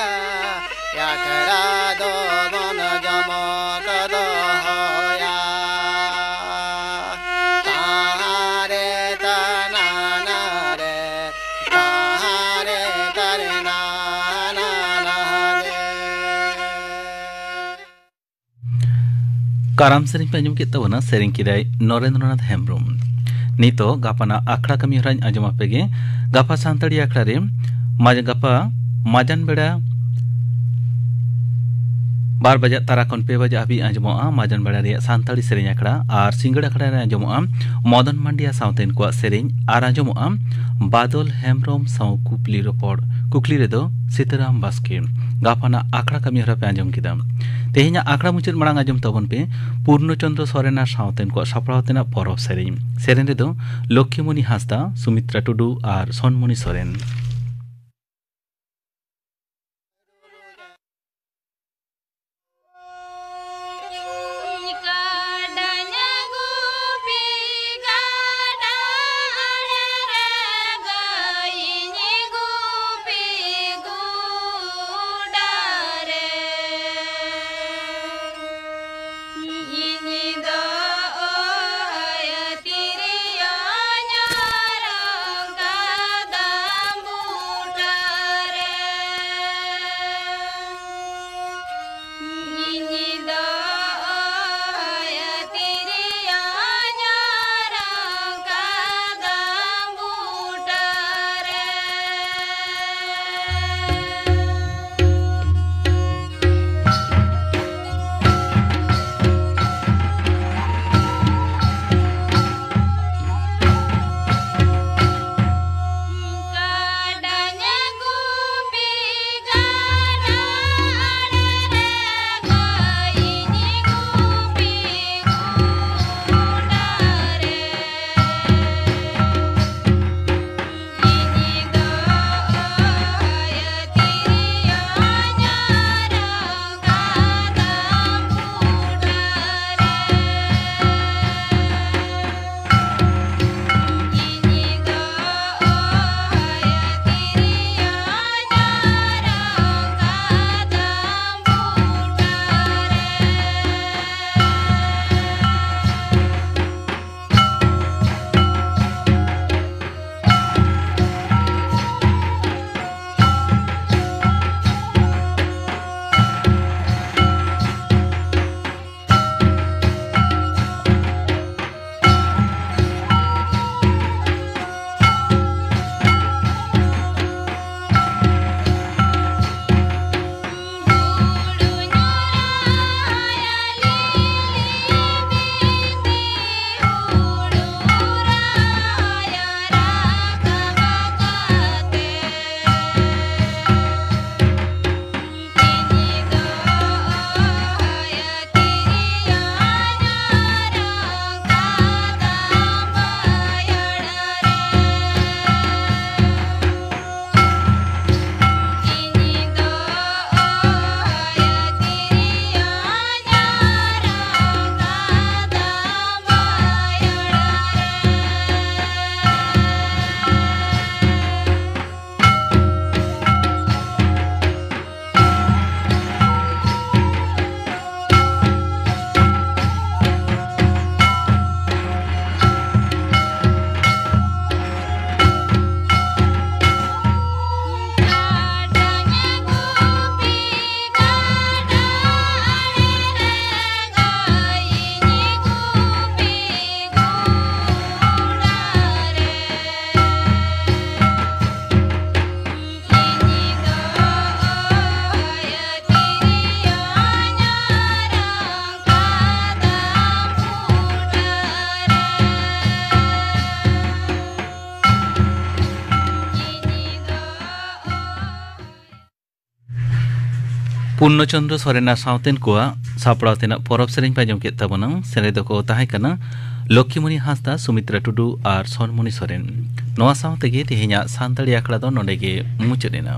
ᱟᱠᱷᱲᱟ ᱫᱚ ᱵᱚᱱ ᱡᱚᱢᱚᱠ ᱫᱚᱦᱚᱭᱟ᱾ ᱛᱟᱦᱟᱨᱮ ᱛᱟᱱᱟᱱᱟ ᱨᱮ, ᱛᱟᱦᱟᱨᱮ ᱛᱟᱨᱮ ᱱᱟᱱᱟ ᱨᱮ᱾ ᱠᱟᱨᱟᱢ ᱥᱮᱨᱮᱧ ᱯᱮ ᱟᱸᱡᱚᱢ ᱠᱮᱫ ᱛᱟᱵᱚᱱᱟ, ᱥᱮᱨᱮᱧ ᱠᱮᱫᱟᱭ ᱱᱚᱨᱮᱱᱫᱨᱚᱱᱟᱛᱷ ᱦᱮᱢᱵᱨᱚᱢ᱾ ᱱᱤᱛᱚᱜ ᱜᱟᱯᱟᱱᱟᱜ ᱟᱠᱷᱲᱟ ᱠᱟᱹᱢᱤ ᱦᱚᱨᱟᱧ ᱟᱸᱡᱚᱢ ᱟᱯᱮ ᱜᱮ᱾ ᱜᱟᱯᱟ ᱥᱟᱱᱛᱟᱲᱤ ᱟᱠᱷᱲᱟ ᱨᱮ ᱢᱟᱡ-, ᱜᱟᱯᱟ ᱢᱟᱡᱟᱱ ᱵᱮᱲᱟ ᱵᱟᱨ ᱵᱟᱡᱟᱜ ᱛᱟᱨᱟ ᱠᱷᱚᱱ ᱯᱮ ᱵᱟᱡᱟᱜ ᱦᱟᱹᱵᱤᱡ ᱟᱸᱡᱚᱢᱚᱜᱼᱟ ᱢᱟᱡᱟᱱ ᱵᱮᱲᱟ ᱨᱮᱭᱟᱜ ᱥᱟᱱᱛᱟᱲᱤ ᱥᱮᱨᱮᱧ ᱟᱠᱷᱲᱟ, ᱟᱨ ᱥᱤᱸᱜᱟᱹᱲ ᱟᱠᱷᱲᱟ ᱨᱮ ᱟᱸᱡᱚᱢᱚᱜᱼᱟ ᱢᱚᱫᱚᱱ ᱢᱟᱱᱰᱤᱭᱟ ᱥᱟᱶᱛᱮᱱ ᱠᱚᱣᱟᱜ ᱥᱮᱨᱮᱧ, ᱟᱨ ᱟᱸᱡᱚᱢᱚᱜᱼᱟ ᱵᱟᱫᱚᱞ ᱦᱮᱢᱵᱨᱚᱢ ᱥᱟᱶ ᱠᱩᱠᱞᱤ ᱨᱚᱯᱚᱲ᱾ ᱠᱩᱠᱞᱤ ᱨᱮᱫᱚ ᱥᱤᱛᱟᱹᱨᱟᱢ ᱵᱟᱥᱠᱮ᱾ ᱜᱟᱯᱟᱱᱟᱜ ᱟᱠᱷᱲᱟ ᱠᱟᱹᱢᱤ ᱦᱚᱨᱟ ᱯᱮ ᱟᱸᱡᱚᱢ ᱠᱮᱫᱟ᱾ ᱛᱮᱦᱮᱧᱟᱜ ᱟᱠᱷᱲᱟ ᱢᱩᱪᱟᱹᱫ ᱢᱟᱲᱟᱝ ᱟᱸᱡᱚᱢ ᱛᱟᱵᱚᱱ ᱯᱮ ᱯᱩᱨᱱᱚ ᱪᱚᱱᱫᱨᱚ ᱥᱚᱨᱮᱱ ᱟᱨ ᱥᱟᱶᱛᱮᱱ ᱠᱚᱣᱟᱜ ᱥᱟᱯᱲᱟᱣ ᱛᱮᱱᱟᱜ ᱯᱚᱨᱚᱵᱽ ᱥᱮᱨᱮᱧ᱾ ᱥᱮᱨᱮᱧ ᱨᱮᱫᱚ ᱞᱚᱠᱠᱷᱤᱢᱚᱱᱤ ᱦᱟᱸᱥᱫᱟ, ᱥᱩᱢᱤᱛᱨᱟ ᱴᱩᱰᱩ ᱟᱨ ᱥᱚᱱᱢᱚᱱᱤ ᱥᱚᱨᱮᱱ᱾ ᱯᱩᱨᱱᱚᱪᱚᱱᱫᱨᱚ ᱥᱚᱨᱮᱱ ᱟᱨ ᱥᱟᱶᱛᱮᱱ ᱠᱚᱣᱟᱜ ᱥᱟᱯᱲᱟᱣ ᱛᱮᱱᱟᱜ ᱯᱚᱨᱚᱵᱽ ᱥᱮᱨᱮᱧ ᱯᱮ ᱟᱸᱡᱚᱢ ᱠᱮᱫ ᱛᱟᱵᱚᱱᱟ᱾ ᱥᱮᱨᱮᱧ ᱫᱚᱠᱚ ᱛᱟᱦᱮᱸ ᱠᱟᱱᱟ ᱞᱚᱠᱠᱷᱤᱢᱚᱱᱤ ᱦᱟᱸᱥᱫᱟ, ᱥᱩᱢᱤᱛᱨᱟ ᱴᱩᱰᱩ ᱟᱨ ᱥᱚᱱᱢᱚᱱᱤ ᱥᱚᱨᱮᱱ᱾ ᱱᱚᱣᱟ ᱥᱟᱶ ᱛᱮᱜᱮ ᱛᱮᱦᱮᱧᱟᱜ ᱥᱟᱱᱛᱟᱲᱤ ᱟᱠᱷᱲᱟ ᱫᱚ ᱱᱚᱰᱮ ᱜᱮ ᱢᱩᱪᱟᱹᱫ ᱮᱱᱟ᱾